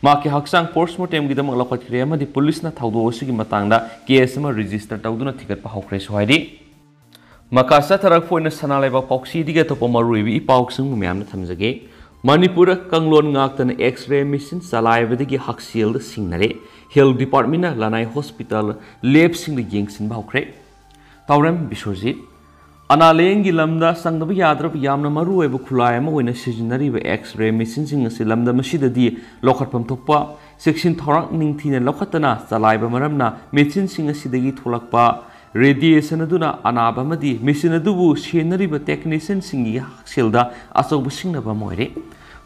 ꯃꯍꯥꯛꯀꯤ ꯍꯛꯆꯥꯡ ꯄꯣꯁꯃꯣꯔꯇꯦꯝꯒꯤꯗꯃꯛ ꯂꯧꯈꯠꯈ꯭ꯔꯦ ꯑꯃꯗꯤ ꯄꯨꯂꯤꯁꯅ ꯊꯧꯗꯣꯛ ꯑꯁꯤꯒꯤ ꯃꯇꯥꯡꯗ ꯀꯦꯁ ꯑꯃ ꯔꯦꯖꯤꯁꯇꯔ ꯇꯧꯗꯨꯅ ꯊꯤꯒꯠꯄ ꯍꯧꯈ꯭ꯔꯦꯁꯨ ꯍꯥꯏꯔꯤ꯫ ꯃꯈꯥ ꯆꯠꯊꯔꯛꯄ ꯑꯣꯏꯅ ꯁꯅꯥ ꯂꯩꯕꯥꯛ ꯄꯥꯎꯆꯦꯗꯒꯤ ꯑꯇꯣꯞꯄ ꯃꯔꯨꯑꯣꯏꯕ ꯏ ꯄꯥꯎꯁꯤꯡꯕꯨ ꯃꯌꯥꯝꯅ ꯊꯝꯖꯒꯦ꯫ ꯃꯅꯤꯄꯨꯔꯗ ꯀꯥꯡꯂꯣꯟ ꯉꯥꯛꯇꯅ X-ray machine ꯆꯂꯥꯏꯕꯗꯒꯤ ꯍꯛꯁꯦꯜꯗ ꯁꯤꯡꯅꯔꯦ꯫ Health Department ꯅ ꯂꯅꯥꯏ ꯍꯣꯁꯄꯤꯇꯥꯜ ꯂꯦꯞꯁꯤꯡꯗ ꯌꯦꯡꯁꯤꯟꯕ ꯍꯧꯈ꯭ꯔꯦ꯫ ꯇꯥꯎꯔꯦꯝ ꯕꯤꯁ꯭ꯋꯖꯤꯠ꯫ ꯑꯅꯥ ꯂꯥꯌꯦꯡꯒꯤ ꯂꯝꯗ ꯆꯪꯗꯕ ꯌꯥꯗ꯭ꯔꯕ ꯌꯥꯝꯅ ꯃꯔꯨꯑꯣꯏꯕ ꯈꯨꯠꯂꯥꯏ ꯑꯃ ꯑꯣꯏꯅ ꯁꯤꯖꯤꯟꯅꯔꯤꯕ X-ray machine ꯁꯤꯡ ꯑꯁꯤ ꯂꯝꯗꯝ ꯑꯁꯤꯗꯗꯤ ꯂꯧꯈꯠꯐꯝ ꯊꯣꯛꯄ ꯆꯦꯛꯁꯤꯟ ꯊꯧꯔꯥꯡ ꯅꯤꯡꯊꯤꯅ ꯂꯧꯈꯠꯇꯅ ꯆꯂꯥꯏꯕ ꯃꯔꯝꯅ machine ꯁꯤꯡ ꯑꯁꯤꯗꯒꯤ ꯊꯣꯛꯂꯛꯄ radiation ꯑꯗꯨꯅ ꯑꯅꯥꯕ ꯑꯃꯗꯤ machine ꯑꯗꯨꯕꯨ ꯁꯦꯟꯅꯔꯤꯕ technician ꯁꯤꯡꯒꯤ ꯍꯛꯁꯦꯜꯗ ꯑꯆꯧꯕ ꯁꯤꯡꯅꯕ ꯑꯃ ꯑꯣꯏꯔꯦ꯫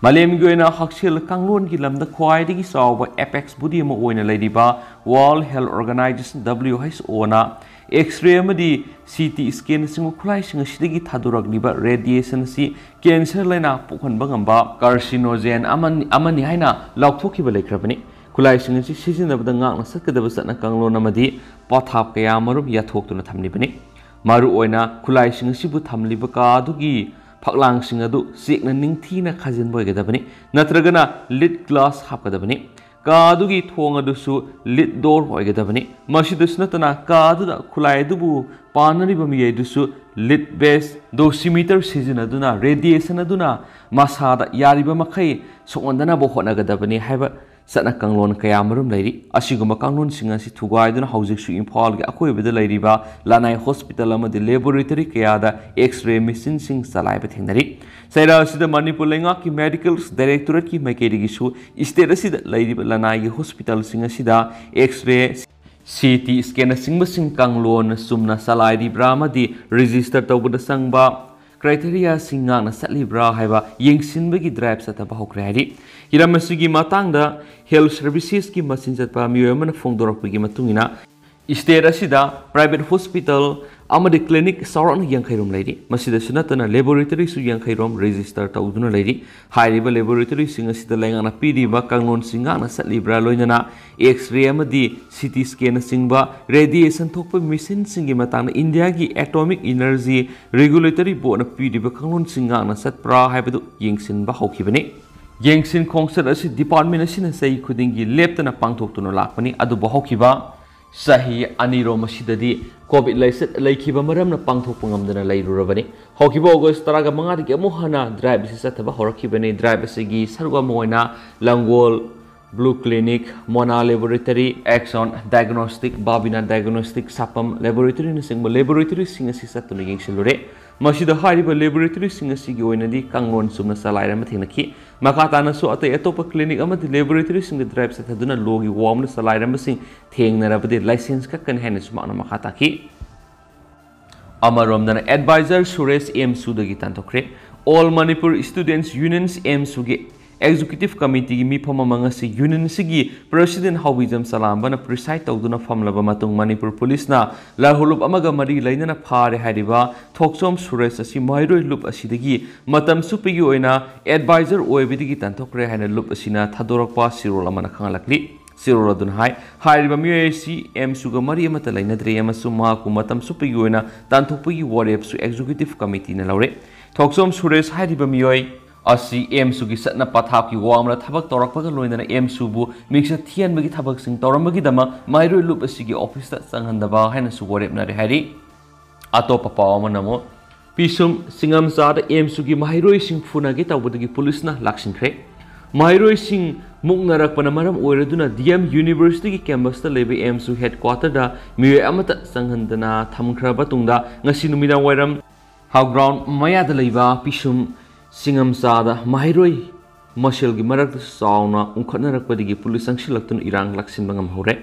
ꯃꯥꯂꯦꯝꯒꯤ ꯑꯣꯏꯅ ꯍꯛꯁꯦꯜ ꯀꯥꯡꯂꯣꯟꯒꯤ ꯂꯝꯗ ꯈ꯭ꯋꯥꯏꯗꯒꯤ ꯆꯥꯎꯕ apex body ꯑꯃ ꯑꯣꯏꯅ ꯂꯩꯔꯤꯕ World Health Organization, W H O ꯅ X-ray ꯑꯃꯗꯤ C T scan ꯅꯆꯤꯡꯕ ꯈꯨꯠꯂꯥꯏꯁꯤꯡ ꯑꯁꯤꯗꯒꯤ ꯊꯥꯗꯣꯔꯛꯂꯤꯕ radiation ꯑꯁꯤ cancer ꯂꯥꯏꯅꯥ ꯄꯣꯛꯍꯟꯕ ꯉꯝꯕ carcinogen ꯑꯃꯅꯤ, ꯑꯃꯅꯤ ꯍꯥꯏꯅ ꯂꯥꯎꯊꯣꯛꯈꯤꯕ ꯂꯩꯈ꯭ꯔꯕꯅꯤ꯫ ꯈꯨꯠꯂꯥꯏꯁꯤꯡ ꯑꯁꯤ ꯁꯤꯖꯤꯟꯅꯕꯗ ꯉꯥꯛꯅ ꯆꯠꯀꯗꯕ ꯆꯠꯅ ꯀꯥꯡꯂꯣꯟ ꯑꯃꯗꯤ ꯄꯊꯥꯞ ꯀꯌꯥ ꯑꯃꯔꯣꯝ ꯌꯥꯊꯣꯛꯇꯨꯅ ꯊꯝꯂꯤꯕꯅꯤ꯫ ꯃꯔꯨꯑꯣꯏꯅ ꯈꯨꯠꯂꯥꯏꯁꯤꯡ ꯑꯁꯤꯕꯨ ꯊꯝꯂꯤꯕ ꯀꯥ ꯑꯗꯨꯒꯤ ꯐꯛꯂꯥꯡꯁꯤꯡ ꯑꯗꯨ ꯆꯦꯛꯅ ꯅꯤꯡꯊꯤꯅ ꯈꯥꯖꯤꯟꯕ ꯑꯣꯏꯒꯗꯕꯅꯤ, ꯅꯠꯇ꯭ꯔꯒꯅ lid glass ꯍꯥꯞꯀꯗꯕꯅꯤ꯫ ꯀꯥ ꯑꯗꯨꯒꯤ ꯊꯣꯡ ꯑꯗꯨꯁꯨ lid door ꯑꯣꯏꯒꯗꯕꯅꯤ꯫ ꯃꯁꯤꯗꯁꯨ ꯅꯠꯇꯅ ꯀꯥ ꯑꯗꯨꯗ ꯈꯨꯠꯂꯥꯏ ꯑꯗꯨꯕꯨ ꯄꯥꯟꯅꯔꯤꯕ ꯃꯤꯑꯣꯏ ꯑꯗꯨꯁꯨ lid based dosimeter ꯁꯤꯖꯤꯟꯅꯗꯨꯅ radiation ꯑꯗꯨꯅ ꯃꯁꯥꯗ ꯌꯥꯔꯤꯕ ꯃꯈꯩ ꯁꯣꯛꯍꯟꯗꯅꯕ ꯍꯣꯠꯅꯒꯗꯕꯅꯤ ꯍꯥꯏꯕ ꯆꯠꯅ ꯀꯥꯡꯂꯣꯟ ꯀꯌꯥ ꯑꯃꯔꯣꯝ ꯂꯩꯔꯤ꯫ ꯑꯁꯤꯒꯨꯝꯕ ꯀꯥꯡꯂꯣꯟꯁꯤꯡ ꯑꯁꯤ ꯊꯨꯒꯥꯏꯗꯨꯅ ꯍꯧꯖꯤꯛꯁꯨ ꯏꯝꯐꯥꯜꯒꯤ ꯑꯀꯣꯏꯕꯗ ꯂꯩꯔꯤꯕ ꯂꯅꯥꯏ ꯍꯣꯁꯄꯤꯇꯥꯜ ꯑꯃꯗꯤ laboratory ꯀꯌꯥꯗ X-ray machine ꯁꯤꯡ ꯆꯂꯥꯏꯕ ꯊꯦꯡꯅꯔꯤ꯫ ꯆꯩꯔꯥ ꯑꯁꯤꯗ ꯃꯅꯤꯄꯨꯔ ꯂꯩꯉꯥꯛꯀꯤ Medical Directorate ꯀꯤ ꯃꯥꯏꯀꯩꯗꯒꯤꯁꯨ state ꯑꯁꯤꯗ ꯂꯩꯔꯤꯕ ꯂꯅꯥꯏꯒꯤ ꯍꯣꯁꯄꯤꯇꯥꯜꯁꯤꯡ ꯑꯁꯤꯗ X-ray, C T scan ꯅꯆꯤꯡꯕꯁꯤꯡ ꯀꯥꯡꯂꯣꯟ ꯆꯨꯝꯅ ꯆꯂꯥꯏꯔꯤꯕ꯭ꯔꯥ ꯑꯃꯗꯤ register ꯇꯧꯕꯗ ꯆꯪꯕ criteria ꯁꯤꯡ ꯉꯥꯛꯅ ꯆꯠꯂꯤꯕ꯭ꯔꯥ ꯍꯥꯏꯕ ꯌꯦꯡꯁꯤꯟꯕꯒꯤ drive ꯆꯠꯊꯕ ꯍꯧꯈ꯭ꯔꯦ ꯍꯥꯏꯔꯤ꯫ ꯍꯤꯔꯝ ꯑꯁꯤꯒꯤ ꯃꯇꯥꯡꯗ health services ꯀꯤ ꯃꯆꯤꯟ ꯆꯠꯄ ꯃꯤꯑꯣꯏ ꯑꯃꯅ ꯐꯣꯡꯗꯣꯔꯛꯄꯒꯤ ꯃꯇꯨꯡ ꯏꯟꯅ, state ꯑꯁꯤꯗ private hospital ꯑꯃꯗꯤ clinic ꯆꯥꯎꯔꯥꯛꯅ ꯌꯥꯡꯈꯩ ꯔꯣꯝ ꯂꯩꯔꯤ꯫ ꯃꯁꯤꯗꯁꯨ ꯅꯠꯇꯅ laboratory ꯁꯨ ꯌꯥꯡꯈꯩ ꯔꯣꯝ register ꯇꯧꯗꯨꯅ ꯂꯩꯔꯤ꯫ ꯍꯥꯏꯔꯤꯕ laboratory ꯁꯤꯡ ꯑꯁꯤꯗ ꯂꯩꯉꯥꯛꯅ ꯄꯤꯔꯤꯕ ꯀꯥꯡꯂꯣꯟꯁꯤꯡ ꯉꯥꯛꯅ ꯆꯠꯂꯤꯕ꯭ꯔꯥ, ꯂꯣꯏꯅꯅ X-ray ꯑꯃꯗꯤ C T scan ꯅꯆꯤꯡꯕ radiation ꯊꯣꯛꯄ machine ꯁꯤꯡꯒꯤ ꯃꯇꯥꯡꯗ India ꯒꯤ Atomic Energy Regulatory Board ꯅ ꯄꯤꯔꯤꯕ ꯀꯥꯡꯂꯣꯟꯁꯤꯡ ꯉꯥꯛꯅ ꯆꯠꯄ꯭ꯔꯥ ꯍꯥꯏꯕꯗꯨ ꯌꯦꯡꯁꯤꯟꯕ ꯍꯧꯈꯤꯕꯅꯤ꯫ ꯌꯦꯡꯁꯤꯟ ꯈꯣꯡꯆꯠ ꯑꯁꯤ department ꯑꯁꯤꯅ ꯆꯍꯤ ꯈꯨꯗꯤꯡꯒꯤ ꯂꯦꯞꯇꯅ ꯄꯥꯡꯊꯣꯛꯇꯨꯅ ꯂꯥꯛꯄꯅꯤ, ꯑꯗꯨꯕꯨ ꯍꯧꯈꯤꯕ ꯆꯍꯤ ꯑꯅꯤꯔꯣꯝ ꯑꯁꯤꯗꯗꯤ COVID ꯂꯥꯏꯆꯠ ꯂꯩꯈꯤꯕ ꯃꯔꯝꯅ ꯄꯥꯡꯊꯣꯛꯄ ꯉꯝꯗꯅ ꯂꯩꯔꯨꯔꯕꯅꯤ꯫ ꯍꯧꯈꯤꯕ August ꯇꯔꯥꯃꯉꯥꯗꯒꯤ ꯑꯃꯨꯛ ꯍꯟꯅ drive ꯑꯁꯤ ꯆꯠꯊꯕ ꯍꯧꯔꯛꯈꯤꯕꯅꯤ꯫ Drive ꯑꯁꯤꯒꯤ ꯁꯔꯨꯛ ꯑꯃ ꯑꯣꯏꯅ ꯂꯥꯡꯒꯣꯜ Blue Clinic, Mona Laboratory, Action Diagnostic, Babina Diagnostic, ꯁꯥꯄꯝ Laboratory ꯅꯆꯤꯡꯕ laboratory ꯁꯤꯡ ꯑꯁꯤ ꯆꯠꯇꯨꯅ ꯌꯦꯡꯁꯤꯜꯂꯨꯔꯦ꯫ ꯃꯁꯤꯗ ꯍꯥꯏꯔꯤꯕ laboratory ꯁꯤꯡ ꯑꯁꯤꯒꯤ ꯑꯣꯏꯅꯗꯤ ꯀꯥꯡꯂꯣꯟ ꯆꯨꯝꯅ ꯆꯂꯥꯏꯔꯝꯕ ꯊꯦꯡꯅꯈꯤ꯫ ꯃꯈꯥ ꯇꯥꯅꯁꯨ ꯑꯇꯩ ꯑꯇꯣꯞꯄ clinic ꯑꯃꯗꯤ laboratory ꯁꯤꯡꯗ drive ꯆꯠꯊꯗꯨꯅ law ꯒꯤ ꯋꯥꯡꯃꯗ ꯆꯂꯥꯏꯔꯝꯕꯁꯤꯡ ꯊꯦꯡꯅꯔꯕꯗꯤ licence ꯀꯛꯀꯅꯤ ꯍꯥꯏꯅꯁꯨ ꯃꯍꯥꯛꯅ ꯃꯈꯥ ꯇꯥꯈꯤ꯫ ꯑꯃꯔꯣꯝꯗꯅ advisor ꯁꯨꯔꯦꯁ AMSU ꯗꯒꯤ ꯇꯥꯟꯊꯣꯛꯈ꯭ꯔꯦ꯫ All Manipur Students Unions AMSU ꯒꯤ Executive Committee ꯒꯤ ꯃꯤꯐꯝ ꯑꯃ ꯉꯁꯤ union ꯑꯁꯤꯒꯤ president ꯍꯥꯎꯕꯤꯖꯝ ꯆꯂꯥꯝꯕꯅ preside ꯇꯧꯗꯨꯅ ꯐꯝꯂꯕ ꯃꯇꯨꯡ ꯃꯅꯤꯄꯨꯔ ꯄꯨꯂꯤꯁꯅ ꯂꯥꯜꯍꯧꯂꯨꯞ ꯑꯃꯒ ꯃꯔꯤ ꯂꯩꯅꯅ ꯐꯥꯔꯦ ꯍꯥꯏꯔꯤꯕ ꯊꯣꯛꯆꯣꯝ ꯁꯨꯔꯦꯁ ꯑꯁꯤ ꯃꯍꯩꯔꯣꯏ ꯂꯨꯞ ꯑꯁꯤꯗꯒꯤ ꯃꯇꯝ ꯆꯨꯞꯄꯒꯤ ꯑꯣꯏꯅ advisor ꯑꯣꯏꯕꯗꯒꯤ ꯇꯥꯟꯊꯣꯛꯈ꯭ꯔꯦ ꯍꯥꯏꯅ ꯂꯨꯞ ꯑꯁꯤꯅ ꯊꯥꯗꯣꯔꯛꯄ ꯆꯦꯔꯣꯜ ꯑꯃꯅ ꯈꯪꯍꯜꯂꯛꯂꯤ꯫ ꯆꯦꯔꯣꯜ ꯑꯗꯨꯅ ꯍꯥꯏ, ꯍꯥꯏꯔꯤꯕ ꯃꯤꯑꯣꯏ ꯑꯁꯤ AMSU ꯒ ꯃꯔꯤ ꯑꯃꯠꯇ ꯂꯩꯅꯗ꯭ꯔꯦ ꯑꯃꯁꯨꯡ ꯃꯍꯥꯛꯄꯨ ꯃꯇꯝ ꯆꯨꯞꯄꯒꯤ ꯑꯣꯏꯅ ꯇꯥꯟꯊꯣꯛꯄꯒꯤ ꯋꯥꯔꯦꯞꯁꯨ executive committee ꯅ ꯂꯧꯔꯦ꯫ ꯊꯣꯛꯆꯣꯝ ꯁꯨꯔꯦꯁ ꯍꯥꯏꯔꯤꯕ ꯃꯤꯑꯣꯏ ꯑꯁꯤ AMSU ꯒꯤ ꯆꯠꯅ ꯄꯊꯥꯞꯀꯤ ꯋꯥꯡꯃꯗ ꯊꯕꯛ ꯇꯧꯔꯛꯄꯒ ꯂꯣꯏꯅꯅ AMSU ꯕꯨ ꯃꯤꯡꯆꯠ ꯊꯤꯍꯟꯕꯒꯤ ꯊꯕꯛꯁꯤꯡ ꯇꯧꯔꯝꯕꯒꯤꯗꯃꯛ ꯃꯍꯩꯔꯣꯏ ꯂꯨꯞ ꯑꯁꯤꯒꯤ office ꯇ ꯆꯪꯍꯟꯗꯕ ꯍꯥꯏꯅꯁꯨ ꯋꯥꯔꯦꯞꯅꯔꯦ ꯍꯥꯏꯔꯤ꯫ ꯑꯇꯣꯞꯄ ꯄꯥꯎ ꯑꯃꯅ ꯑꯃꯨꯛ, ꯄꯤꯁꯨꯝ ꯁꯤꯡꯉꯝꯆꯥꯗ AMSU ꯒꯤ ꯃꯍꯩꯔꯣꯏꯁꯤꯡ ꯐꯨꯅꯒꯦ ꯇꯧꯕꯗꯒꯤ ꯄꯨꯂꯤꯁꯅ ꯂꯥꯛꯁꯤꯟꯈ꯭ꯔꯦ꯫ ꯃꯍꯩꯔꯣꯏꯁꯤꯡ ꯃꯨꯛꯅꯔꯛꯄꯅ ꯃꯔꯝ ꯑꯣꯏꯔꯗꯨꯅ D M University ꯒꯤ campus ꯇ ꯂꯩꯕ AMSU headquarter ꯗ ꯃꯤꯑꯣꯏ ꯑꯃꯠꯇ ꯆꯪꯍꯟꯗꯅ ꯊꯝꯈ꯭ꯔꯕ ꯇꯨꯡꯗ ꯉꯁꯤ ꯅꯨꯃꯤꯗꯥꯡ ꯋꯥꯏꯔꯝ ꯍꯥꯎ ground ꯃꯌꯥꯗ ꯂꯩꯕ ꯄꯤꯁꯨꯝ ꯁꯤꯡꯉꯝꯆꯥꯗ ꯃꯍꯩꯔꯣꯏ ꯃꯁꯦꯜꯒꯤ ꯃꯔꯛꯇ ꯆꯥꯎꯅ ꯎꯪꯈꯠꯅꯔꯛꯄꯗꯒꯤ ꯄꯨꯂꯤꯁ ꯆꯪꯁꯤꯜꯂꯛꯇꯨꯅ ꯏꯔꯥꯡ ꯂꯥꯛꯁꯤꯟꯕ ꯉꯝꯍꯧꯔꯦ꯫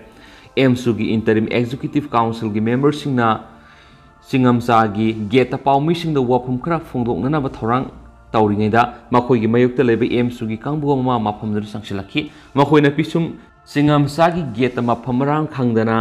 AMSU ꯒꯤ interim executive council ꯒꯤ member ꯁꯤꯡꯅ ꯆꯤꯡꯉꯝꯆꯥꯒꯤ ꯒꯦꯠꯇ ꯄꯥꯎꯃꯤꯁꯤꯡꯗ ꯋꯥꯐꯝ ꯈꯔ ꯐꯣꯡꯗꯣꯛꯅꯅꯕ ꯊꯧꯔꯥꯡ ꯇꯧꯔꯤꯉꯩꯗ ꯃꯈꯣꯏꯒꯤ ꯃꯥꯌꯣꯛꯇ ꯂꯩꯕ ꯑꯦꯝꯁꯨꯒꯤ ꯀꯥꯡꯕꯨ ꯑꯃ ꯃꯐꯝꯗꯨꯗ ꯆꯪꯁꯤꯜꯂꯛꯈꯤ꯫ ꯃꯈꯣꯏꯅ ꯄꯤꯁꯨꯝ ꯆꯤꯡꯉꯝꯆꯥꯒꯤ ꯒꯦꯠꯇ ꯃꯐꯝ ꯃꯔꯥꯡ ꯈꯪꯗꯅ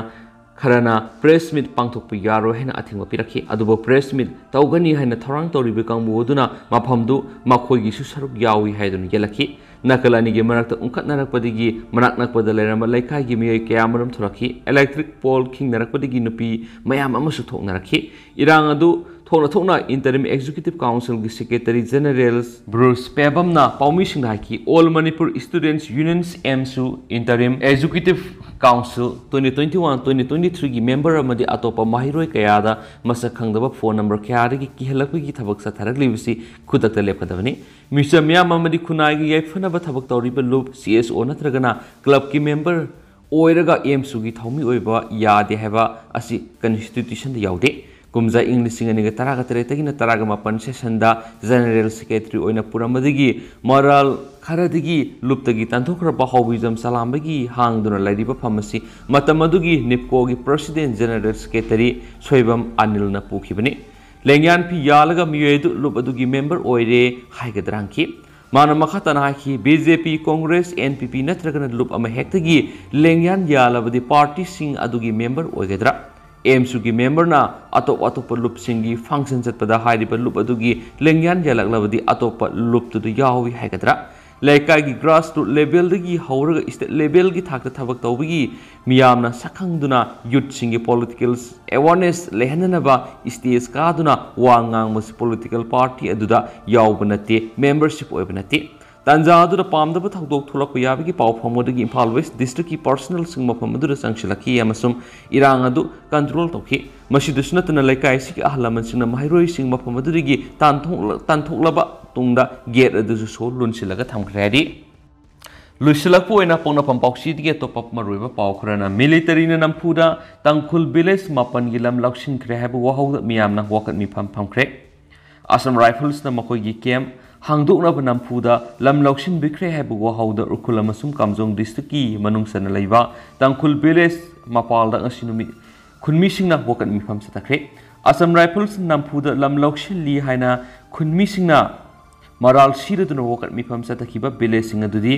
ꯈꯔꯅ ꯄ꯭ꯔꯦꯁ ꯃꯤꯠ ꯄꯥꯡꯊꯣꯛꯄ ꯌꯥꯔꯣꯏ ꯍꯥꯏꯅ ꯑꯊꯤꯡꯕ ꯄꯤꯔꯛꯈꯤ꯫ ꯑꯗꯨꯕꯨ ꯄ꯭ꯔꯦꯁ ꯃꯤꯠ ꯇꯧꯒꯅꯤ ꯍꯥꯏꯅ ꯊꯧꯔꯥꯡ ꯇꯧꯔꯤꯕ ꯀꯥꯡꯕꯨ ꯑꯗꯨꯅ ꯃꯐꯝꯗꯨ ꯃꯈꯣꯏꯒꯤꯁꯨ ꯁꯔꯨꯛ ꯌꯥꯎꯏ ꯍꯥꯏꯗꯨꯅ ꯌꯦꯜꯂꯛꯈꯤ꯫ ꯅꯥꯀꯜ ꯑꯅꯤꯒꯤ ꯃꯔꯛꯇ ꯎꯪꯈꯠꯅꯔꯛꯄꯗꯒꯤ ꯃꯅꯥꯛ ꯅꯛꯄꯗ ꯂꯩꯔꯝꯕ ꯂꯩꯀꯥꯏꯒꯤ ꯃꯤꯑꯣꯏ ꯀꯌꯥꯃꯔꯨꯝ ꯊꯣꯔꯛꯈꯤ꯫ ꯏꯂꯦꯛꯇ꯭ꯔꯤꯛ ꯄꯣꯜ ꯈꯤꯡꯅꯔꯛꯄꯗꯒꯤ ꯅꯨꯄꯤ ꯃꯌꯥꯝ ꯑꯃꯁꯨ ꯊꯣꯛꯅꯔꯛꯈꯤ꯫ ꯏꯔꯥꯡ ꯑꯗꯨ ꯊꯣꯛꯅ ꯊꯣꯛꯅ ꯏꯟꯇꯔꯤꯝ ꯑꯦꯛꯖꯤꯀ꯭ꯌꯨꯇꯤꯚ ꯀꯥꯎꯟꯁꯤꯜꯒꯤ ꯁꯦꯀ꯭ꯔꯦꯇꯔꯤ ꯖꯦꯅꯔꯦꯜ ꯕ꯭ꯔꯨꯁ ꯄꯦꯕꯝꯅ ꯄꯥꯎꯃꯤꯁꯤꯡꯗ ꯍꯥꯏꯈꯤ, All Manipur Students Unions, ꯑꯦꯝꯁꯨ, interim executive council twenty twenty-one, twenty twenty-three ꯒꯤ ꯃꯦꯝꯕꯔ ꯑꯃꯗꯤ ꯑꯇꯣꯞꯄ ꯃꯍꯩꯔꯣꯏ ꯀꯌꯥꯗ ꯃꯁꯛ ꯈꯪꯗꯕ ꯐꯣꯟ ꯅꯝꯕꯔ ꯀꯌꯥꯗꯒꯤ ꯀꯤꯍꯜꯂꯛꯄꯒꯤ ꯊꯕꯛ ꯆꯠꯊꯔꯛꯂꯤꯕꯁꯤ ꯈꯨꯗꯛꯇ ꯂꯦꯞꯀꯗꯕꯅꯤ꯫ ꯃꯤꯆꯝ ꯃꯤꯌꯥꯝ ꯑꯃꯗꯤ ꯈꯨꯟꯅꯥꯏꯒꯤ ꯌꯥꯏꯐꯅꯕ ꯊꯕꯛ ꯇꯧꯔꯤꯕ ꯂꯨꯞ, ꯁꯤ ꯑꯦꯁ ꯑꯣ ꯅꯠꯇ꯭ꯔꯒꯅ ꯀ꯭ꯂꯕꯀꯤ ꯃꯦꯝꯕꯔ ꯑꯣꯏꯔꯒ ꯑꯦꯝꯁꯨꯒꯤ ꯊꯧꯃꯤ ꯑꯣꯏꯕ ꯌꯥꯗꯦ ꯍꯥꯏꯕ ꯑꯁꯤ ꯀꯟꯁꯇꯤꯇ꯭ꯌꯨꯁꯟꯗ ꯌꯥꯎꯗꯦ꯫ ꯀꯨꯝꯖꯥ ꯏꯪ ꯂꯤꯁꯤꯡ ꯑꯅꯤꯒ ꯇꯔꯥꯒ ꯇꯔꯦꯠꯇꯒꯤꯅ ꯇꯔꯥꯒ ꯃꯥꯄꯟ ꯁꯦꯁꯟꯗ ꯖꯦꯅꯔꯦꯜ ꯁꯦꯀ꯭ꯔꯦꯇꯔꯤ ꯑꯣꯏꯅ ꯄꯨꯔꯝꯕꯗꯒꯤ ꯃꯔꯥꯜ ꯈꯔꯗꯒꯤ ꯂꯨꯞꯇꯒꯤ ꯇꯥꯟꯊꯣꯛꯈ꯭ꯔꯕ ꯍꯥꯎꯕꯤꯖꯝ ꯆꯂꯥꯝꯕꯒꯤ ꯍꯥꯡꯗꯨꯅ ꯂꯩꯔꯤꯕ ꯐꯝ ꯑꯁꯤ ꯃꯇꯝ ꯑꯗꯨꯒꯤ ꯅꯤꯞꯀꯣꯒꯤ ꯄ꯭ꯔꯁꯤꯗꯦꯟ ꯖꯦꯅꯔꯦꯜ ꯁꯦꯀ꯭ꯔꯦꯇꯔꯤ ꯁꯣꯏꯕꯝ ꯑꯅꯤꯜꯅ ꯄꯨꯈꯤꯕꯅꯤ꯫ ꯂꯦꯡꯌꯥꯟ ꯐꯤ ꯌꯥꯜꯂꯒ ꯃꯤꯑꯣꯏ ꯑꯗꯨ ꯂꯨꯞ ꯑꯗꯨꯒꯤ ꯃꯦꯝꯕꯔ ꯑꯣꯏꯔꯦ ꯍꯥꯏꯒꯗ꯭ꯔꯥ ꯍꯪꯈꯤ꯫ ꯃꯥꯅ ꯃꯈꯥ ꯇꯥꯅ ꯍꯥꯏꯈꯤ, ꯕꯤ ꯖꯦ ꯄꯤ, ꯀꯣꯡꯒ꯭ꯔꯦꯁ, ꯑꯦꯟ ꯄꯤ ꯄꯤ ꯅꯠꯇ꯭ꯔꯒꯅ ꯂꯨꯞ ꯑꯃ ꯍꯦꯛꯇꯒꯤ ꯂꯦꯡꯌꯥꯟ ꯌꯥꯜꯂꯕꯗꯤ ꯄꯥꯔꯇꯤꯁꯤꯡ ꯑꯗꯨꯒꯤ ꯃꯦꯝꯕꯔ ꯑꯣꯏꯒꯗ꯭ꯔꯥ? ꯑꯦꯝꯁꯨꯒꯤ ꯃꯦꯝꯕꯔꯅ ꯑꯇꯣꯞ ꯑꯇꯣꯞꯄ ꯂꯨꯞꯁꯤꯡꯒꯤ ꯐꯪꯁꯟ ꯆꯠꯄꯗ ꯍꯥꯏꯔꯤꯕ ꯂꯨꯞ ꯑꯗꯨꯒꯤ ꯂꯦꯡꯌꯥꯟ ꯌꯥꯜꯂꯛꯂꯕꯗꯤ ꯑꯇꯣꯞꯄ ꯂꯨꯞꯇꯨꯗ ꯌꯥꯎꯏ ꯍꯥꯏꯒꯗ꯭ꯔꯥ? ꯂꯩꯀꯥꯏꯒꯤ ꯒ꯭ꯔꯥꯁꯔꯨꯠ ꯂꯦꯚꯦꯜꯗꯒꯤ ꯍꯧꯔꯒ ꯁ꯭ꯇꯦꯠ ꯂꯦꯚꯦꯜꯒꯤ ꯊꯥꯛꯇ ꯊꯕꯛ ꯇꯧꯕꯒꯤ ꯃꯤꯌꯥꯝꯅ ꯁꯛꯈꯪꯗꯨꯅ ꯌꯨꯠꯁꯤꯡꯒꯤ ꯄꯣꯂꯤꯇꯤꯀꯦꯜ ꯑꯦꯋꯥꯔꯅꯦꯁ ꯂꯩꯍꯟꯅꯅꯕ ꯁ꯭ꯇꯦꯖ ꯀꯥꯗꯨꯅ ꯋꯥ ꯉꯥꯡꯕꯁꯤ ꯄꯣꯂꯤꯇꯤꯀꯦꯜ ꯄꯥꯔꯇꯤ ꯑꯗꯨꯗ ꯌꯥꯎꯕ ꯅꯠꯇꯦ, ꯃꯦꯝꯕꯔꯁꯤꯞ ꯑꯣꯏꯕ ꯅꯠꯇꯦ꯫ ꯇꯥꯟꯖꯥ ꯑꯗꯨꯗ ꯄꯥꯝꯗꯕ ꯊꯧꯗꯣꯛ ꯊꯣꯛꯂꯛꯄ ꯌꯥꯕꯒꯤ ꯄꯥꯎ ꯐꯪꯕꯗꯒꯤ ꯏꯝꯐꯥꯜ ꯋꯦꯁ ꯗꯤꯁꯇ꯭ꯔꯤꯛꯀꯤ ꯄꯥꯔꯁꯅꯦꯜꯁꯤꯡ ꯃꯐꯝ ꯑꯗꯨꯗ ꯆꯪꯁꯤꯜꯂꯛꯈꯤ ꯑꯃꯁꯨꯡ ꯏꯔꯥꯡ ꯑꯗꯨ ꯀꯟꯇ꯭ꯔꯣꯜ ꯇꯧꯈꯤ꯫ ꯃꯁꯤꯗꯁꯨ ꯅꯠꯇꯅ ꯂꯩꯀꯥꯏ ꯑꯁꯤꯒꯤ ꯑꯍꯜ ꯂꯃꯟꯁꯤꯡꯅ ꯃꯍꯩꯔꯣꯏꯁꯤꯡ ꯃꯐꯝ ꯑꯗꯨꯗꯒꯤ ꯇꯥꯟꯊꯣꯛꯂ-, ꯇꯥꯟꯊꯣꯛꯂꯕ ꯇꯨꯡꯗ ꯒꯦꯠ ꯑꯗꯨꯁꯨ ꯁꯣ ꯂꯣꯟꯁꯤꯜꯂꯒ ꯊꯝꯈ꯭ꯔꯦ ꯍꯥꯏꯔꯤ꯫ ꯂꯣꯏꯁꯤꯜꯂꯛꯄ ꯑꯣꯏꯅ ꯄꯣꯛꯅꯐꯝ ꯄꯥꯎꯆꯦꯗꯒꯤ ꯑꯇꯣꯞꯄ ꯃꯔꯨꯑꯣꯏꯕ ꯄꯥꯎ ꯈꯔꯅ, ꯃꯤꯂꯤꯇꯔꯤꯅ ꯅꯝꯐꯨꯗ ꯇꯥꯡꯈꯨꯜ ꯚꯤꯂꯦꯖ ꯃꯥꯄꯟꯒꯤ ꯂꯝ ꯂꯧꯁꯤꯟꯈ꯭ꯔꯦ ꯍꯥꯏꯕ ꯋꯥꯍꯧꯗ ꯃꯤꯌꯥꯝꯅ ꯋꯥꯀꯠ ꯃꯤꯐꯝ ꯐꯝꯈ꯭ꯔꯦ꯫ ꯑꯁꯥꯝ ꯔꯥꯏꯐꯜꯁꯅ ꯃꯈꯣꯏꯒꯤ ꯀꯦꯝꯞ ꯍꯥꯡꯗꯣꯛꯅꯕ ꯅꯝꯐꯨꯗ ꯂꯝ ꯂꯧꯁꯤꯟꯕꯤꯈ꯭ꯔꯦ ꯍꯥꯏꯕ ꯋꯥꯍꯧꯗ ꯎꯈ꯭ꯔꯨꯜ ꯑꯃꯁꯨꯡ ꯀꯥꯝꯖꯣꯡ ꯗꯤꯁꯇ꯭ꯔꯤꯛꯀꯤ ꯃꯅꯨꯡ ꯆꯟꯅ ꯂꯩꯕ ꯇꯥꯡꯈꯨꯜ ꯚꯤꯂꯦꯖ ꯃꯄꯥꯜꯗ ꯉꯁꯤ ꯅꯨꯃꯤꯠ ꯈꯨꯟꯃꯤꯁꯤꯡꯅ ꯋꯥꯀꯠ ꯃꯤꯐꯝ ꯆꯠꯊꯈ꯭ꯔꯦ꯫ ꯑꯁꯥꯝ ꯔꯥꯏꯐꯜꯁ ꯅꯝꯐꯨꯗ ꯂꯝ ꯂꯧꯁꯤꯜꯂꯤ ꯍꯥꯏꯅ ꯈꯨꯟꯃꯤꯁꯤꯡꯅ ꯃꯔꯥꯜ ꯁꯤꯔꯗꯨꯅ ꯋꯥꯀꯠ ꯃꯤꯐꯝ ꯆꯠꯊꯈꯤꯕ ꯚꯤꯂꯦꯖꯁꯤꯡ ꯑꯗꯨꯗꯤ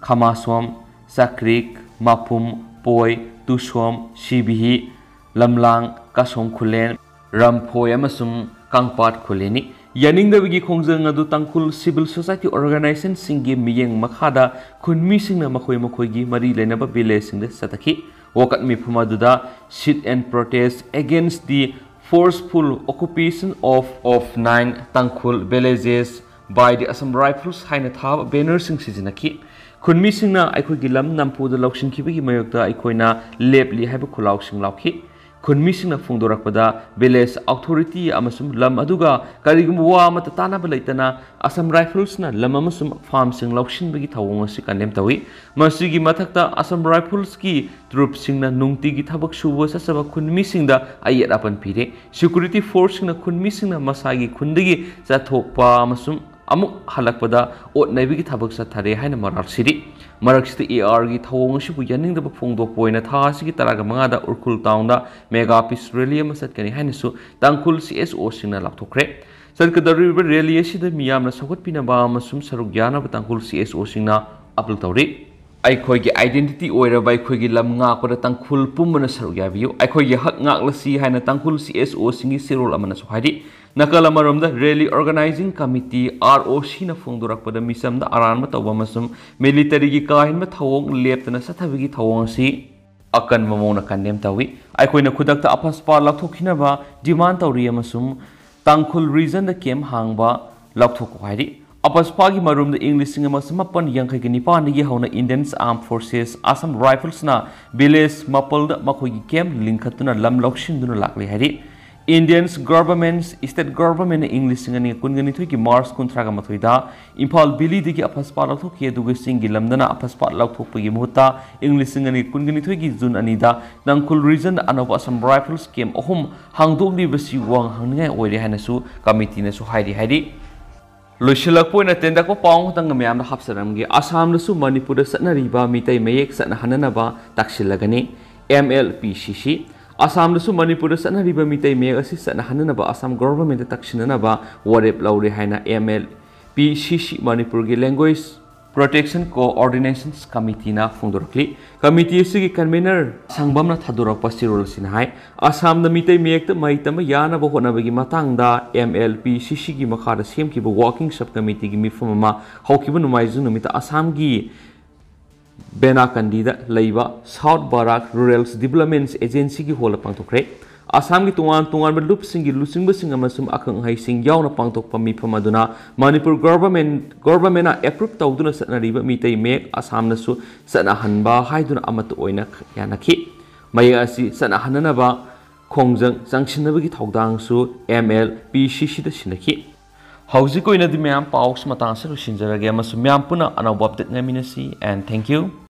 ꯈꯃꯥꯁꯣꯝ, ꯆꯥꯀ꯭ꯔꯤꯛ, ꯃꯥꯄꯨꯝ, ꯄꯣꯏ, ꯇꯨꯁꯣꯝ, ꯁꯤꯕꯤꯍꯤ, ꯂꯝꯂꯥꯡ, ꯀꯥꯁꯣꯝ ꯈꯨꯂꯦꯟ, ꯔꯝꯐꯣꯏ ꯑꯃꯁꯨꯡ ꯀꯥꯡꯄꯥꯠ ꯈꯨꯂꯦꯟꯅꯤ꯫ ꯌꯥꯅꯤꯡꯗꯕꯒꯤ ꯈꯣꯡꯖꯪ ꯑꯗꯨ ꯇꯥꯡꯈꯨꯜ civil society organizationꯁꯤꯡꯒꯤ ꯃꯤꯠꯌꯦꯡ ꯃꯈꯥꯗ ꯈꯨꯟꯃꯤꯁꯤꯡꯅ ꯃꯈꯣꯏ ꯃꯈꯣꯏꯒꯤ ꯃꯔꯤ ꯂꯩꯅꯕ ꯚꯤꯂꯦꯖꯁꯤꯡꯗ ꯆꯠꯊꯈꯤ꯫ ꯋꯥꯀꯠ ꯃꯤꯐꯝ ꯑꯗꯨꯗ sit and protest against the forceful occupation of, of nine Tangkhul villages by the Assam Rifles ꯍꯥꯏꯅ ꯊꯥꯕ ꯕꯦꯅꯔꯁꯤꯡ ꯁꯤꯖꯤꯟꯅꯈꯤ꯫ ꯈꯨꯟꯃꯤꯁꯤꯡꯅ ꯑꯩꯈꯣꯏꯒꯤ ꯂꯝ ꯅꯝꯐꯨꯗ ꯂꯧꯁꯤꯟꯈꯤꯕꯒꯤ ꯃꯥꯌꯣꯛꯇ ꯑꯩꯈꯣꯏꯅ ꯂꯦꯞꯂꯤ ꯍꯥꯏꯕ ꯈꯨꯜꯂꯥꯎꯁꯤꯡ ꯂꯥꯎꯈꯤ꯫ ꯈꯨꯟꯃꯤꯁꯤꯡꯅ ꯐꯣꯡꯗꯣꯔꯛꯄꯗ, ꯚꯤꯂꯦꯖ ꯑꯣꯊꯣꯔꯤꯇꯤ ꯑꯃꯁꯨꯡ ꯂꯝ ꯑꯗꯨꯒ ꯀꯔꯤꯒꯨꯝꯕ ꯋꯥ ꯑꯃꯠꯇ ꯇꯥꯟꯅꯕ ꯂꯩꯇꯅ ꯑꯁꯥꯝ ꯔꯥꯏꯐꯜꯁꯅ ꯂꯝ ꯑꯃꯁꯨꯡ ꯐꯥꯔꯝꯁꯤꯡ ꯂꯧꯁꯤꯟꯕꯒꯤ ꯊꯧꯑꯣꯡ ꯑꯁꯤ ꯀꯟꯗꯦꯝ ꯇꯧꯏ꯫ ꯃꯁꯤꯒꯤ ꯃꯊꯛꯇ, ꯑꯁꯥꯝ ꯔꯥꯏꯐꯜꯁꯀꯤ ꯇ꯭ꯔꯨꯞꯁꯤꯡꯅ ꯅꯨꯡꯇꯤꯒꯤ ꯊꯕꯛ ꯁꯨꯕ ꯆꯠꯆꯕ ꯈꯨꯟꯃꯤꯁꯤꯡꯗ ꯑꯌꯦꯠ ꯑꯄꯟ ꯄꯤꯔꯦ꯫ ꯁꯦꯀ꯭ꯌꯨꯔꯤꯇꯤ ꯐꯣꯔꯁꯁꯤꯡꯅ ꯈꯨꯟꯃꯤꯁꯤꯡꯅ ꯃꯁꯥꯒꯤ ꯈꯨꯟꯗꯒꯤ ꯆꯠꯊꯣꯛꯄ ꯑꯃꯁꯨꯡ ꯑꯃꯨꯛ ꯍꯜꯂꯛꯄꯗ ꯑꯣꯠ ꯅꯩꯕꯒꯤ ꯊꯕꯛ ꯆꯠꯊꯔꯦ ꯍꯥꯏꯅ ꯃꯔꯥꯜ ꯁꯤꯔꯤ꯫ ꯃꯔꯛꯁꯤꯗ ARꯒꯤ ꯊꯧꯑꯣꯡ ꯑꯁꯤꯕꯨ ꯌꯥꯅꯤꯡꯗꯕ ꯐꯣꯡꯗꯣꯛꯄ ꯑꯣꯏꯅ ꯊꯥ ꯑꯁꯤꯒꯤ ꯇꯔꯥꯒ ꯃꯉꯥꯗ ꯎꯈ꯭ꯔꯨꯜ ꯇꯥꯎꯟꯗ mega peace rally ꯑꯃ ꯆꯠꯀꯅꯤ ꯍꯥꯏꯅꯁꯨ ꯇꯥꯡꯈꯨꯜ CSOꯁꯤꯡꯅ ꯂꯥꯎꯊꯣꯛꯈ꯭ꯔꯦ꯫ ꯆꯠꯀꯗꯧꯔꯤꯕ ꯔꯦꯂꯤ ꯑꯁꯤꯗ ꯃꯤꯌꯥꯝꯅ ꯁꯧꯒꯠꯄꯤꯅꯕ ꯑꯃꯁꯨꯡ ꯁꯔꯨꯛ ꯌꯥꯅꯕ ꯇꯥꯡꯈꯨꯜ CSOꯁꯤꯡꯅ ꯑꯄꯤꯜ ꯇꯧꯔꯤ꯫ ꯑꯩꯈꯣꯏꯒꯤ identity ꯑꯣꯏꯔꯕ ꯑꯩꯈꯣꯏꯒꯤ ꯂꯝ ꯉꯥꯛꯄꯗ ꯇꯥꯡꯈꯨꯜ ꯄꯨꯝꯕꯅ ꯁꯔꯨꯛ ꯌꯥꯕꯤꯌꯨ꯫ ꯑꯩꯈꯣꯏꯒꯤ ꯍꯛ ꯉꯥꯛꯂꯁꯤ ꯍꯥꯏꯅ ꯇꯥꯡꯈꯨꯜ CSOꯁꯤꯡꯒꯤ ꯆꯦꯔꯣꯜ ꯑꯃꯅꯁꯨ ꯍꯥꯏꯔꯤ꯫ ꯅꯥꯀꯜ ꯑꯃꯔꯣꯝꯗ, rally organizing committee, ROCꯅ ꯐꯣꯡꯗꯣꯔꯛꯄꯗ, ꯃꯤꯆꯝꯗ ꯑꯔꯥꯟꯕ ꯇꯧꯕ ꯑꯃꯁꯨꯡ militaryꯒꯤ ꯀꯥ ꯍꯦꯟꯕ ꯊꯧꯑꯣꯡ ꯂꯦꯞꯇꯅ ꯆꯠꯊꯕꯒꯤ ꯊꯧꯑꯣꯡ ꯑꯁꯤ ꯑꯀꯟꯕ ꯃꯑꯣꯡꯗ ꯀꯟꯗꯦꯝ ꯇꯧꯏ꯫ ꯑꯩꯈꯣꯏꯅ ꯈꯨꯗꯛꯇ ꯑꯐꯁꯄꯥ ꯂꯧꯊꯣꯛꯈꯤꯅꯕ ꯗꯤꯃꯥꯟ ꯇꯧꯔꯤ ꯑꯃꯁꯨꯡ ꯇꯥꯡꯈꯨꯜ ꯔꯤꯖꯟꯗ ꯀꯦꯝꯞ ꯍꯥꯡꯕ ꯂꯧꯊꯣꯛꯈꯣ ꯍꯥꯏꯔꯤ꯫ ꯑꯐꯁꯄꯥꯒꯤ ꯃꯔꯨꯝꯗ ꯏꯪ ꯂꯤꯁꯤꯡ ꯑꯃ ꯆꯃꯥꯄꯟ ꯌꯥꯡꯈꯩꯒ ꯅꯤꯄꯥꯟꯗꯒꯤ ꯍꯧꯅ Indian Armed Forces, Assam Riflesꯅ village ꯃꯥꯄꯜꯗ ꯃꯈꯣꯏꯒꯤ ꯀꯦꯝꯞ ꯂꯤꯡꯈꯠꯇꯨꯅ ꯂꯝ ꯂꯧꯁꯤꯟꯗꯨꯅ ꯂꯥꯛꯂꯤ ꯍꯥꯏꯔꯤ꯫ Indian government, state governmentꯅ ꯏꯪ ꯂꯤꯁꯤꯡ ꯑꯅꯤ ꯀꯨꯟꯒ ꯅꯤꯊꯣꯏꯒꯤ ꯃꯥꯔꯆ ꯀꯨꯟꯊ꯭ꯔꯥꯒ ꯃꯥꯊꯣꯏꯗ ꯏꯝꯐꯥꯜ ꯚꯦꯂꯤꯗꯒꯤ ꯑꯐꯁꯄꯥ ꯂꯧꯊꯣꯛꯈꯤ, ꯑꯗꯨꯒ ꯆꯤꯡꯒꯤ ꯂꯝꯗꯅ ꯑꯐꯁꯄꯥ ꯂꯧꯊꯣꯛꯄꯒꯤ ꯃꯍꯨꯠꯇ ꯏꯪ ꯂꯤꯁꯤꯡ ꯑꯅꯤ ꯀꯨꯟꯒ ꯅꯤꯊꯣꯏꯒꯤ ꯖꯨꯟ ꯑꯅꯤꯗ ꯇꯥꯡꯈꯨꯜ ꯔꯤꯖꯟꯗ ꯑꯅꯧꯕ ꯑꯁꯥꯝ ꯔꯥꯏꯐꯜꯁ ꯀꯦꯝꯞ ꯑꯍꯨꯝ ꯍꯥꯡꯗꯣꯛꯂꯤꯕꯁꯤ ꯋꯥꯍꯪ ꯍꯪꯅꯤꯡꯉꯥꯏ ꯑꯣꯏꯔꯦ ꯍꯥꯏꯅꯁꯨ ꯀꯃꯤꯇꯤꯅꯁꯨ ꯍꯥꯏꯔꯤ ꯍꯥꯏꯔꯤ꯫ ꯂꯣꯏꯁꯤꯜꯂꯛꯄ ꯑꯣꯏꯅ ꯇꯦꯟꯇꯛꯄ ꯄꯥꯎ ꯑꯃꯈꯛꯇꯪꯒ ꯃꯌꯥꯝꯗ ꯍꯥꯞꯆꯔꯝꯒꯦ꯫ ꯑꯁꯥꯝꯗꯁꯨ ꯃꯅꯤꯄꯨꯔꯗ ꯆꯠꯅꯔꯤꯕ ꯃꯤꯇꯩ ꯃꯌꯦꯛ ꯆꯠꯅꯍꯟꯅꯅꯕ ꯇꯥꯛꯁꯤꯜꯂꯒꯅꯤ꯫ MLPCC, ꯑꯁꯥꯝꯗꯁꯨ ꯃꯅꯤꯄꯨꯔꯗ ꯆꯠꯅꯔꯤꯕ ꯃꯤꯇꯩ ꯃꯌꯦꯛ ꯑꯁꯤ ꯆꯠꯅꯍꯟꯅꯅꯕ ꯑꯁꯥꯝ ꯒꯣꯚꯔꯟꯃꯦꯟꯠꯇ ꯇꯛꯁꯤꯟꯅꯅꯕ ꯋꯥꯔꯦꯞ ꯂꯧꯔꯦ ꯍꯥꯏꯅ M L P C C, ꯃꯅꯤꯄꯨꯔꯒꯤ Language Protection Coordination Committeeꯅ ꯐꯣꯡꯗꯣꯔꯛꯂꯤ꯫ ꯀꯃꯤꯇꯤ ꯑꯁꯤꯒꯤ ꯀꯟꯚꯦꯅꯔ ꯁꯪꯕꯝꯅ ꯊꯥꯗꯣꯔꯛꯄ ꯆꯦꯔꯣꯜ ꯑꯁꯤꯅ ꯍꯥꯏ, ꯑꯁꯥꯝꯗ ꯃꯤꯇꯩ ꯃꯌꯦꯛꯇ ꯃꯍꯩ ꯇꯝꯕ ꯌꯥꯅꯕ ꯍꯣꯠꯅꯕꯒꯤ ꯃꯇꯥꯡꯗ M L P C Cꯒꯤ ꯃꯈꯥꯗ ꯁꯦꯝꯈꯤꯕ ꯋꯥꯔꯀꯤꯡ ꯁꯕ ꯀꯃꯤꯇꯤꯒꯤ ꯃꯤꯐꯝ ꯑꯃ ꯍꯧꯈꯤꯕ ꯅꯣꯡꯃꯥꯏꯖꯤꯡ ꯅꯨꯃꯤꯠꯇ ꯑꯁꯥꯝꯒꯤ ꯕꯦꯅꯥꯀꯟꯗꯤꯗ ꯂꯩꯕ South Barak Rural Development Agencyꯒꯤ ꯍꯣꯜꯗ ꯄꯥꯡꯊꯣꯛꯈ꯭ꯔꯦ꯫ ꯑꯁꯥꯝꯒꯤ ꯇꯣꯉꯥꯟ ꯇꯣꯉꯥꯟꯕ ꯂꯨꯞꯁꯤꯡꯒꯤ ꯂꯨꯆꯤꯡꯕꯁꯤꯡ ꯑꯃꯁꯨꯡ ꯑꯈꯪ ꯑꯍꯩꯁꯤꯡ ꯌꯥꯎꯅ ꯄꯥꯡꯊꯣꯛꯄ ꯃꯤꯐꯝ ꯑꯗꯨꯅ ꯃꯅꯤꯄꯨꯔ ꯒꯣꯚꯔꯟꯃꯦꯟꯠ, ꯒꯣꯚꯔꯟꯃꯦꯟꯠꯅ ꯑꯦꯄ꯭ꯔꯨꯞ ꯇꯧꯗꯨꯅ ꯆꯠꯅꯔꯤꯕ ꯃꯤꯇꯩ ꯃꯌꯦꯛ ꯑꯁꯥꯝꯅꯁꯨ ꯆꯠꯅꯍꯟꯕ ꯍꯥꯏꯗꯨꯅ ꯑꯃꯠꯇ ꯑꯣꯏꯅ ꯌꯥꯅꯈꯤ꯫ ꯃꯌꯦꯛ ꯑꯁꯤ ꯆꯠꯅꯍꯟꯅꯅꯕ ꯈꯣꯡꯖꯪ ꯆꯪꯁꯤꯟꯅꯕꯒꯤ ꯊꯧꯗꯥꯡꯁꯨ M L P C Cꯗ ꯁꯤꯟꯅꯈꯤ꯫ ꯍꯧꯖꯤꯛ ꯑꯣꯏꯅꯗꯤ ꯃꯌꯥꯝ ꯄꯥꯎꯁꯤ ꯃꯇꯥꯡ ꯑꯁꯤꯗ ꯂꯣꯏꯁꯤꯟꯖꯔꯒꯦ ꯑꯃꯁꯨꯡ ꯃꯌꯥꯝ ꯄꯨꯟꯅ ꯑꯅꯧꯕ ꯑꯞꯗꯦꯠ ꯉꯥꯏꯃꯤꯟꯅꯁꯤ, and thank you꯫